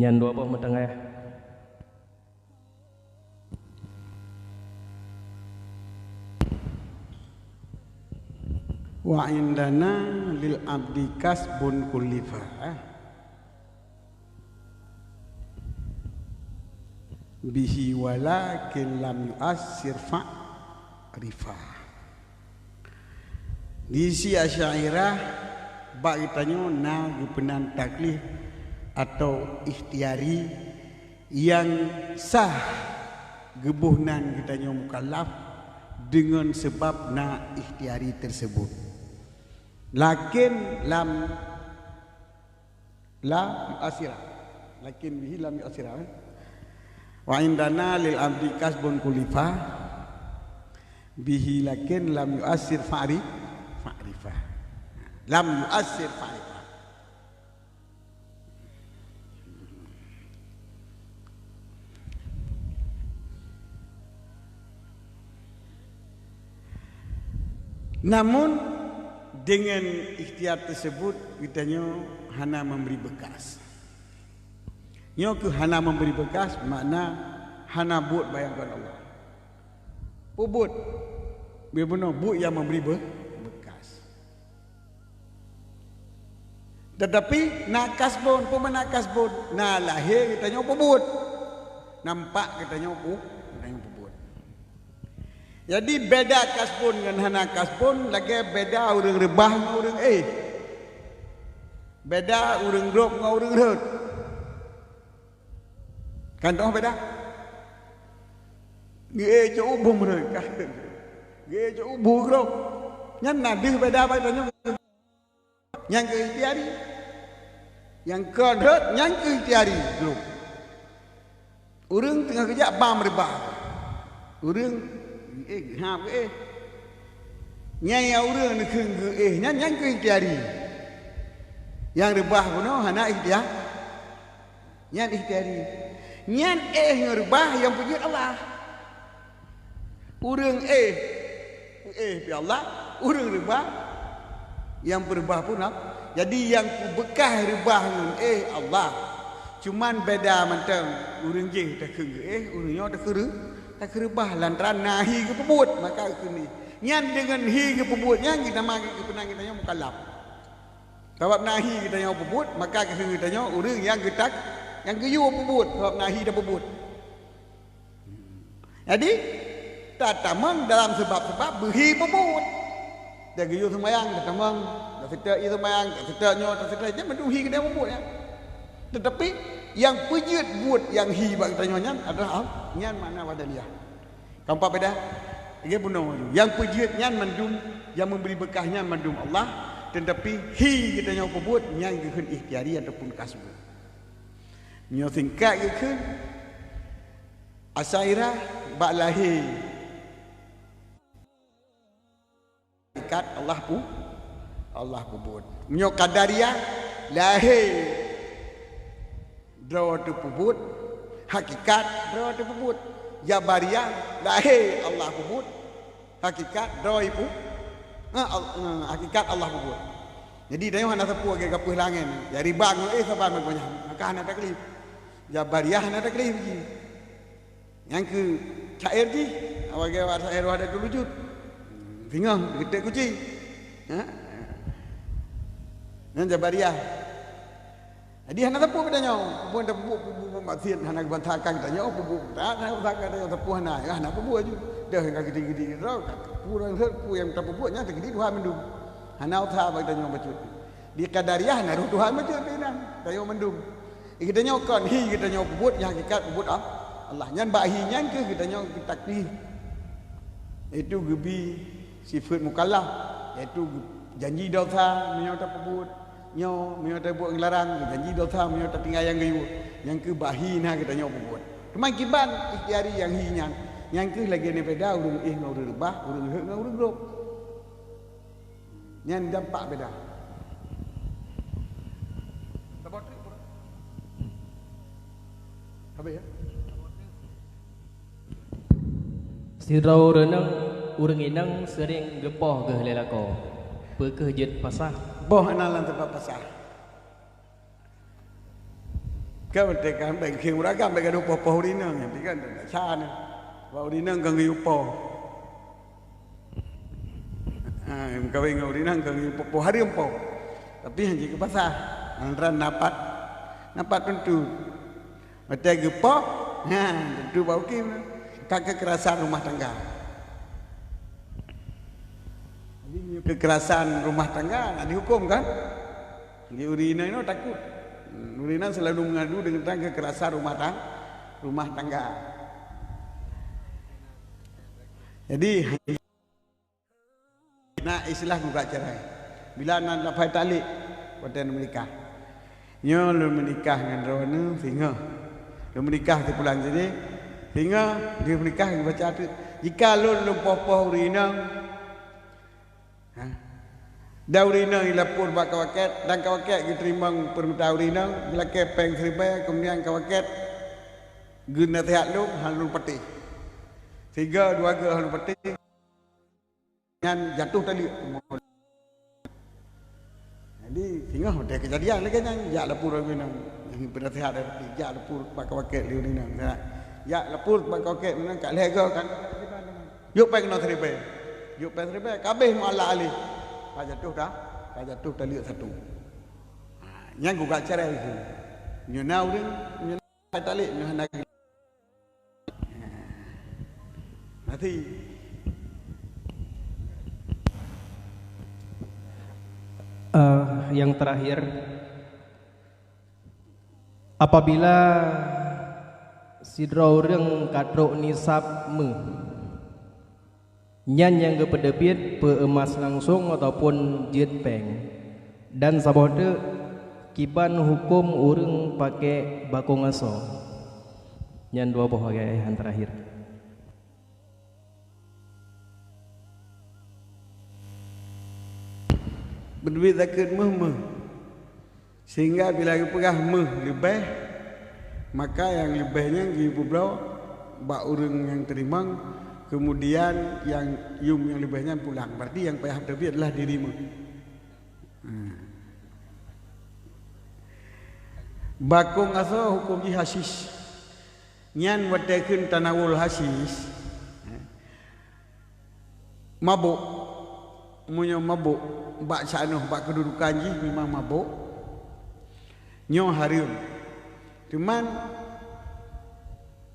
Nyan dua boh meuteungoh, Ayah. Wa indana lil abdi kasbun kullifa bihi walakin lam yu'assir fa'rifa. Di sisi Asy'ariyah, bak geutanyoe na geupeunan taklif atau ikhtiari nyang sah geuboh nan geutanyoe mukallaf deungon seubab na ikhtiari teuseubut. Lakin lam La yu'assira. Lakin bihi lam yu'assira, eh. Wa indana lil abdi kasbun kulifa. Bihi lakin lam yu'assir fa'ri-, fa'rifa. Lam yu'assir fa'rifa. Namun, dengan ikhtiar tersebut, geutanyoe hana memberi bekas. Nyoe keuh hana memberi bekas, makna hana buet bayangkan Allah. Peubuet, biar bunoe buet nyang memberi be-, bekas. Tetapi na kasbon, peue makna kasbon? Na lahé geutanyoe peubuet. Nampak geutanyoe pu-, geutanyoe peubuet. Jadi, beda kasbon ngon hana kasbon lagée beda ureuëng reubah ngon ureuëng éh. Beda ureuëng grob ngon ureuëng rhot. Kan toh beda? Geuéh cok ubu meureuka. Geuéh cok ubu grob. Nyan na deuh beda bak tanyoe. Nyang keu ikhtiari. Nyang kon rhot, nyang keu ikhtiari grob. Ureuëng teungoh geujak bam reubah. Ureuëng geuéh, geuhab geuéh. Nyan nyang ureuëng neukheun geuéh nyan, nyan keu ikhtiari. Nyang reubah bunoe hana ikhtiar. Nyan ikhtiari. Nyan éh ngon reubah nyang peujeuet Allah. Ureuëng éh, éh pi Allah, ureuëng reubah, nyang peureubah pun Allah. Jadi nyang peubeukah reubah ngon éh Allah. Cuman beda mantong, ureuëng jéh takheun geuéh, ureuëng nyoe takheun reu-, takheun reubah lantaran na hi geupeubuet, maka geukheun éh. Nyan deungon hi geupeubuet nyan geutanyoe geupeunang geutanyoe mukallaf. Sabab na hi geutanyoe peubuet, maka geukheun geutanyoe ureuëng nyang geutak, nyang geuyue peubuet, sabab na hi tapeubuet. Jadi, tatamong dalam seubab-seubab beuhi peubuet. Tageuyue seumayang, tatamong, taseutôt ie seumayang, taseutôt nyoe, taseutôt nyan, mandum hi geutanyoe peubuet nyan. Tetapi, nyang peujeuet buet nyang hi bak geutanyoe nyan adalah Allah, nyan makna wahdaniyah. Keumpat beda? Lagée bunoe laju. Nyang peujeuet nyan mandum, nyang memberi beukah nyan mandum Allah, tetapi hi geutanyoe peubuet nyan geukheun ikhtiari ataupun kasbu. Nyoe singkat geukheun, Asy'ariyah bak lahé. Hakikat Allah pu-, Allah peubuet. Meunyoe Qadariyah, lahé droe teupeubuet, hakikat droe teupeubuet. Jabariyah, lahé Allah peubuet, hakikat droe pu-, eh, al-, eh, hakikat Allah peubuet. Jadi, tanyoe hana sapeue lagée gapeuh langét. Nyang riba ngon éh saban meugoe nyan, maka hana taklif. Jabariyah hana taklif jih. Nyang keu syair jih, awak geuh awak syair wahdatul wujud. Singoh geutek kuci. Ha? Nyan Jabariyah. Jadi hana teupeu geutanyoe, pun teupeu peubuet maksiat hana geubansakan geutanyoe, peubuet that hana geubansakan geutanyoe, teupeu hana, ya hana peubuet ju. Dah ka gidi-gidi droe, ka pue nyang hot, pue nyang tapeubuet nyan teugidi Tuhan mandum. Hana usah bak geutanyoe bacut. Di Qadariyah na roh Tuhan bacut pih nyan, tanyoe mandum. Geutanyoe kon hi geutanyoe peubuet nyang hakikat peubuet Al-, Allah. Nyan bak hi nyan keuh geutanyoe geutaklif. Yaitu geubi sifeuet mukallaf, yaitu geu-, janji desya meunyoe tapeubuet nyoe, meunyoe tapeubuet nyang larang, janji desya meunyoe tatinggai nyang geuyue. Nyan keuh bak hi na geutanyoe peubuet. Teuma kiban ikhtiari nyang hi nyan, nyan keuh lagée na beda ureuëng éh ngon ureuëng reubah, ureuëng rhot ngon ureuëng grob. Nyan dampak beda. Habis, ya? Sidroe ureuëng, ureuëng inong seuring geupoh geuh lé lakoe. Peu kheueh jeuet pasah? Poh hana lam teumpat pasah. Kan watée kan bèk khieng ureueng agam, bèk gadôh poh-poh ureueng inong nyan, kan desya nyan. Sebab ureueng inong kan geuyue poh. Ha, meukawen ngon ureueng inong kan geuyue poh-poh, hareuem poh. Tapi hana jeuet keu pasah. Lantaran na pat, na pat tuntu. Watée geupoh, ha, tuntu bak huköm. Ka keukerasan rumah tangga. Jadi, keukerasan rumah tangga na dihuköm kan? Di ureueng inong takot. Ureueng inong selalu mengadu tentang kekerasan rumah tang-, rumah tangga. Jadi, na istilah gugat cerai. Bila na lafai taklik, watée na meunikah. Nyoe lôn meunikah ngon droeneuh singoh. Lôn meunikah sipulan sideh, singoh lheueh meunikah geubaca teuk. Jika lôn lôn poh-poh ureueng inong, ha, dan ureueng inong jilapor bak kawaket, dan kawaket geuteurimong peurmintaan ureueng inong, geulakée péng siribée, keumudian kawaket geunaseuhat lôn hana lôn patéh. Sigoe dua goe hana lôn patéh. Nyan jatuh taleuek. Jadi, singoh watée keujadian lagée nyan, jak lapor lagée nyan. Nyang peunasihat dari, jak lapor bak kawaket lé ureueng inong. Jak lapor bak kawaket ureueng inong, ka lhée goe kan. Yôk péng keunoe siribée. Yôk péng siribée, ka abéh mualak alih. Ka jatuh ta, ka jatuh taleuek satu. Ha, nyan gugat cerai tu. Nyoe na ureueng, nyoe na taleuek, nyoe hana. Mati. Eh, yang terakhir, apabila sidroe ureueng ka trok nisab méuh, nyan nyang geupeuteubiet peu emas langsong ataupun jeuet péng, dan saboh teuk kiban huköm ureueng pakék bakong asoe. Nyan dua boh ayat nyang terakhir. Beuteubiet zakeuet méuh-méuh, sehingga bila geupeugah méuh leubeh, maka nyang leubeh nyan geupeubloe bak ureueng nyang teurimong, keumudian nyang yum nyang leubeh nyan pulang. Berarti nyang payah teubiet adalah diri méuh. Hmm. Bakong asoe huköm jih hasyish. Nyan watée kheun tanawul hasyish, mabök. Meunyoe mabök bak syanoh, bak keududukan jih memang mabök, nyoe hareuem. Teuma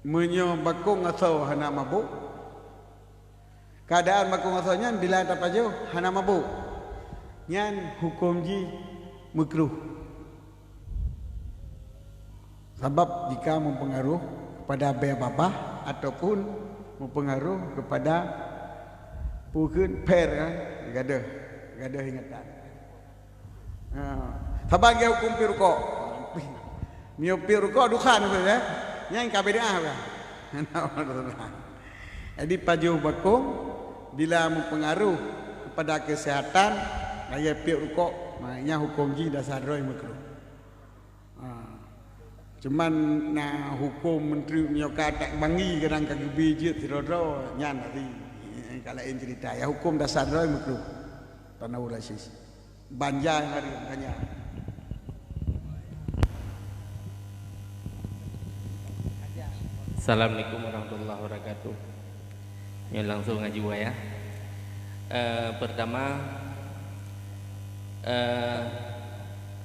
meunyoe bakong asoe hana mabök, keuadaan bakong asoe nyan bila tapajoh hana mabök, nyan huköm jih meukruh. Sabab jika meupeungaroh keupada bée babah ataupun meupeungaroh keupada peue kheun per, eh, gadôh, gadôh ingatan. Ha, saban geuhuköm piep rukok. Meunyoe piep rukok dukhan kheueh, eh. Nyan ka bid'ah kan. Jadi pajoh bakong bila meupeungaroh keupada keuseuhatan, lagée piep rukok, nyan huköm jih dasar droe meukruh. Ha. Cuman na huköm meunteuk meunyoe ka tak bangi kadang ka geubi jeuet sidroe-droe, nyan tadi ka laén ceurita. Ya huköm dasar droe meukruh. Tanawul hasyish. Banja nyang hareuem, banja. Assalamualaikum warahmatullahi wabarakatuh. Nyoe langsung aju ya. Eh, pertama, eh,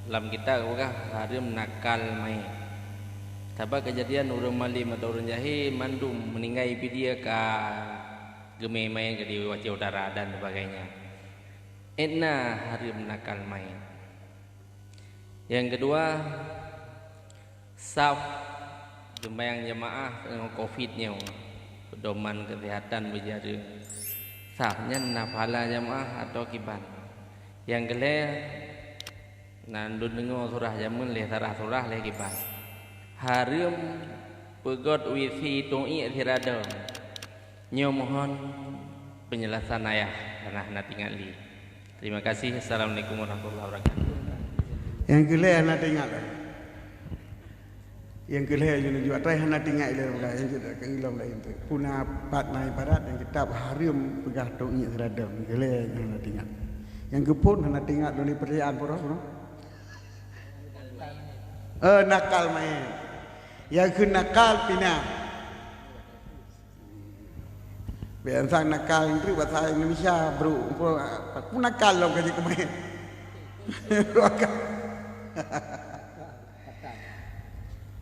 lam kitab geupeugah hareuem nakal manyét. Sabab keujadian ureuëng malém atau ureuëng jahé mandum meuninggai pih dia ka geumé manyét ka di Aceh Utara dan sebagainya. Étna hareuem nakal manyét. Nyang keudua, saf seumayang jeumaáh ngon covid nyoe, peudoman keuseuhatan beujareueng. Saf nyan na pahala jeumaáh atau kiban. Nyang keulhée, na lôn deungoe surah jameun lé sarah surah lé kiban. Hareuem peugét wisi tuék siradeung. Nyoe mohon penjelasan ayah karena hana teuingat lé. Terima kasih. Assalamualaikum warahmatullahi wabarakatuh. Nyang keulhée hana teuingat. Nyang keulhée jeuet atra hana teuingat lé bukai nyang jeuet ka ilom laén tu. Puna pat na ibarat nyang kitab hareuem peugah tuék siradeung. Nyang keulhée hana teuingat. Nyang keuphon hana teuingat lôn peurtanyaan pura pura. Eh, nakal manyét. Nyang kheun nakal pinah. Biasa nakal itu bahasa Indonesia, bro. Aku nakal loh kerja kemarin.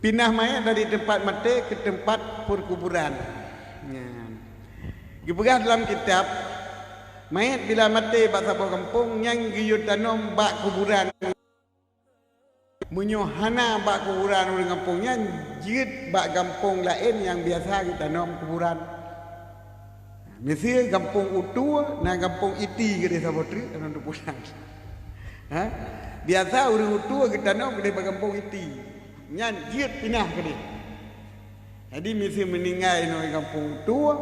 Pinah mayat dari tempat mati ke tempat perkuburan. Nyan. Dipeugah dalam kitab, mayat bila mati bak saboh gampông nyan geuyue tanom bak kuburan. Meunyoe hana bak kuburan ureuëng gampông nyan, jeuet bak gampông laén nyang biasa geutanom kuburan. Miseue gampông Utu na gampông Iti keudeh saboh treuk, aneuk pulang. Ha? Biasa ureuëng utua geutanom keudeh bak gampông inti. Nyan jeuet pinah keudeh. Jadi miseue meuninggai nyoe gampông utua,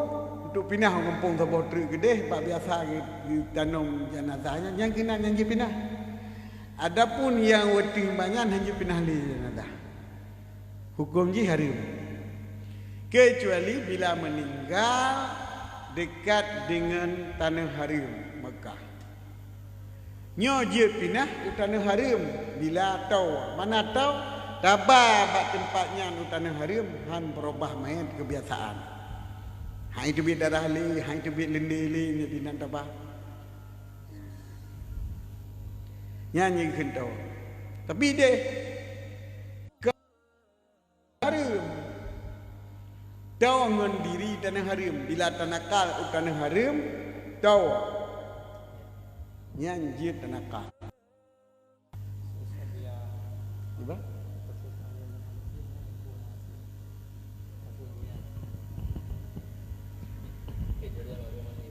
untuk pinah gampông saboh treuk keudeh, bak biasa ge-, geutanom jenazah nyan, nyang keunan nyang jipinah. Adapun nyang watée banyan hana jipinah lé jenazah. Huköm jih hareuem. Kecuali bila meuninggai dekat deungon taneuh hareuem Mekah. Nyoe jeuet pinah u taneuh hareuem bila toe. Mana toe? Taba bak teumpat nyan u taneuh hareuem, han peurubah manyét keubiasaan. Hai teubiet darah lé, hai teubiet leundé lé, nyoe dinan taba. Nyan nyang kheun toe. Tapi deh, hareuem. Toe ngon diri taneuh hareuem. Bila tanakal u taneuh hareuem, toe. Nyan jeuet tanakal. Iba?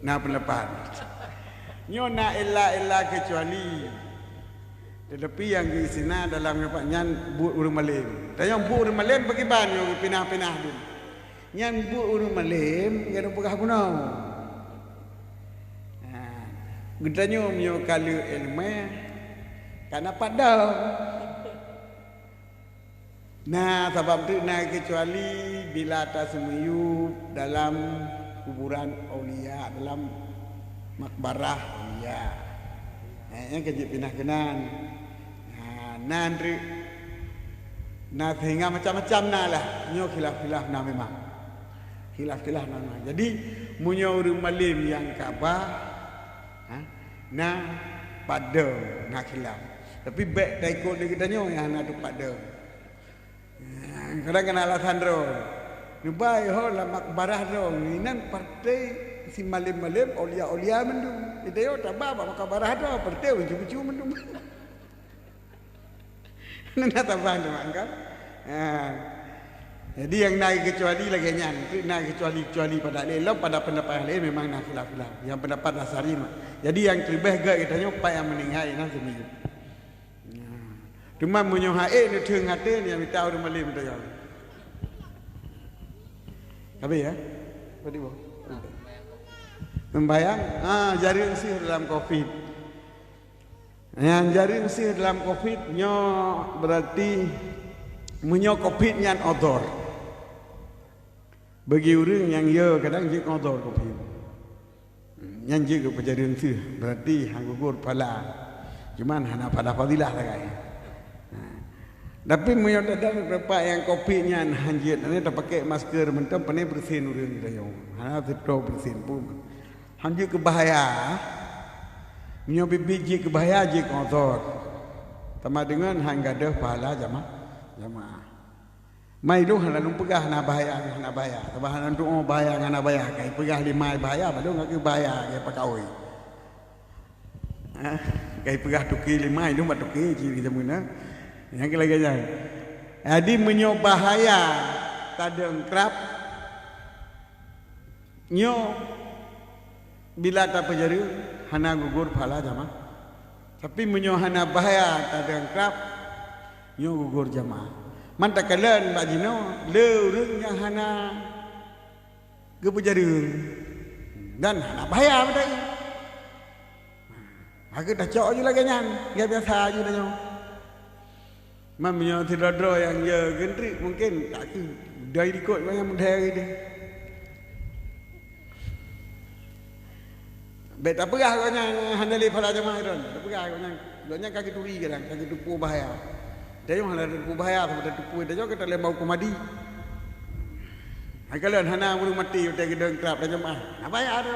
Na pendapat. Nyoe na illa-illa kecuali. Tetapi nyang geuistina dalam nyoe nyan buet ureuëng malém. Tanyong buet ureuëng malém pakriban nyoe pinah-pinah dum. Nyan buet ureuëng malém nyang peugah bunoe. Ha, geutanyoe meunyoe ka lheueh iéleumé, ka na padang. Nah, sabab teuk na kecuali bila taseumiyueb dalam kuburan aulia, dalam makbarah aulia. Eh, nyang ka jeuet pinah keunan. Nah, nan treuk. Nah, sehingga macam-macam na lah. Nyoe khilaf-khilaf na memang. Khilaf-khilaf na memang. Jadi, meunyoe ureuëng malém nyang ka bah, ha, na padang, na khilaf. Tapi bék taikot lé geutanyoe nyang hana teupat dong. Kadang kana alasan droe. Neubai ho lam makbarah droe. Inan partai si malém-malém, aulia-aulia mandum. Itu yo taba bak makbarah droe, partai lucu-lucu mandum. Nana tabah tu mak kan. Ha. Jadi yang na kecuali lagée nyan, tu na kecuali-kecuali pada lain. Lom pada pendapat lain memang na khilaf-khilaf. Yang pendapat Asy'ari mak. Jadi yang terlebih gak kita nyoe pat yang meninggai na semiyueb. Nah, teuma meunyoe hase neuteung até nyang mita ureuëng malém teuh. Habis ya? Tadi boh. Membayang, ah, jareueng sih dalam covid. Nyang jareueng sih dalam covid nyoe berarti meunyoe covid nyan odor. Bagi ureuëng nyang yo kadang jeuet ngon odor covid. Nyan jeuet keu peujareueng seuh, berarti han gugur pahala. Cuman hana pahala fadilah sagai. Ha. Tapi meunyoe tadong teumpat nyang covid nyan han jeuet, hana tapakée masker mantong, pane beureusin ureuëng geutanyoe. Hana seutoe beureusin pun. Han jeuet keu bahaya. Meunyoe biet-biet jeuet keu bahaya, jeuet keu odor. Sama deungon han gadôh pahala jama-, jamaah. Mai lôn hana lôn peugah na bahaya, hana bahaya. Sabab hana tuoh bahaya ngon hana bahaya. Kai peugah limai bahaya, padahai ngon bahaya kai pakaui. Ha? Kai peugah tuki limai, lôn bak tuki cit di jameun na. Nyang keu lagée nyan. Jadi meunyoe bahaya tadong krab, nyoe bila tapeujareueng hana gugur pahala jamaah. Tapi meunyoe hana bahaya tadong krab, nyoe gugur jamaah. Man takalon bak jinoe, le ureuëng nyang hana geupeujareueng dan hana bahaya beutôi. Hana tacok ju lagée nyan, lagée biasa ju tanyoe. Man meunyoe sidroe-droe nyang yo geutreuk mungken tak keu dai likot banyak mudai gitu. Bék tapeugah gobnyan hana lé pahala jamaah droen. Tapeugah gobnyan, gobnyan ka geuturi kadang, ka geuteupeue bahaya. Tanyoe hana teupeue bahaya, sabab teupeue tanyoe ka taleumbau keu madi. Hai kalon hana ureuëng maté watée geudong krab dan jamaah. Hana bahaya tu.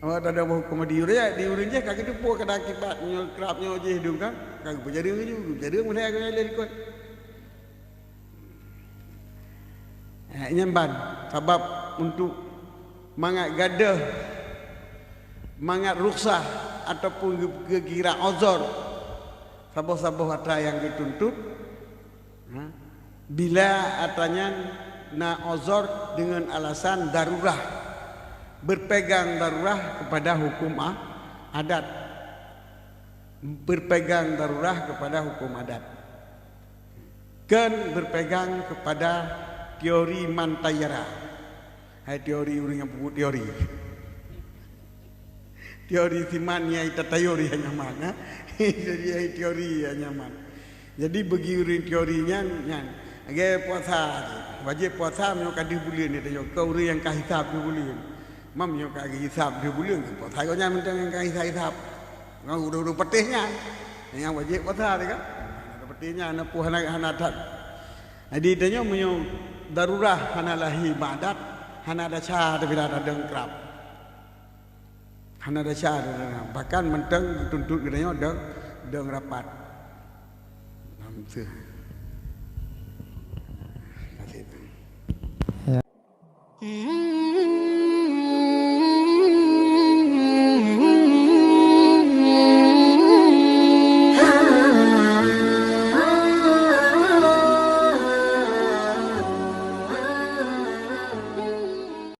Awak tada boh komedi ureuëng, di ureuëng jih ka geuteupeue kadang akibat nyoe krab nyoe jih dum kan, ka geupeujareueng laju, geupeujareueng mulai agam lé likot. Eh, nyan ban, sabab untuk mangat gadôh, mangat rukhsah ataupun geu-, geukira uzur saboh-saboh atra nyang geutuntut, Ha? Bila atra nyan na uzur deungon alasan darurah, berpegang darurah kepada hukum a-, adat. Berpegang darurah kepada hukum adat. Kon berpegang kepada teori mantayara. Hai teori ureuëng nyang peubuet teori. Teori siman nyang tatayori hanya man, ha? Jadi hai teori hanya man. Jadi bagi ureuëng teori nyan, nyan. Lagèe puasa je. Wajéb puasa meunyoe ka deuh buleuen dia tanyong. Kon ureuëng nyang ka hisab deuh buleuen. Mam nyoe ka hisab deuh buleuen, puasa gobnyan mantong nyang ka hisab-hisab. Ngon ureuëng-ureuëng patéh nyan. Nyang wajéb puasa dia kan. Patéh nyan na peue hana, hana that. Jadi tanyoe meunyoe darurah hana lahé bak adat, hana desya tabila dong krab. Hana desya tabila. Bahkan mantong geutuntut geutanyoe dong, dong rapat. Nah, beutôi.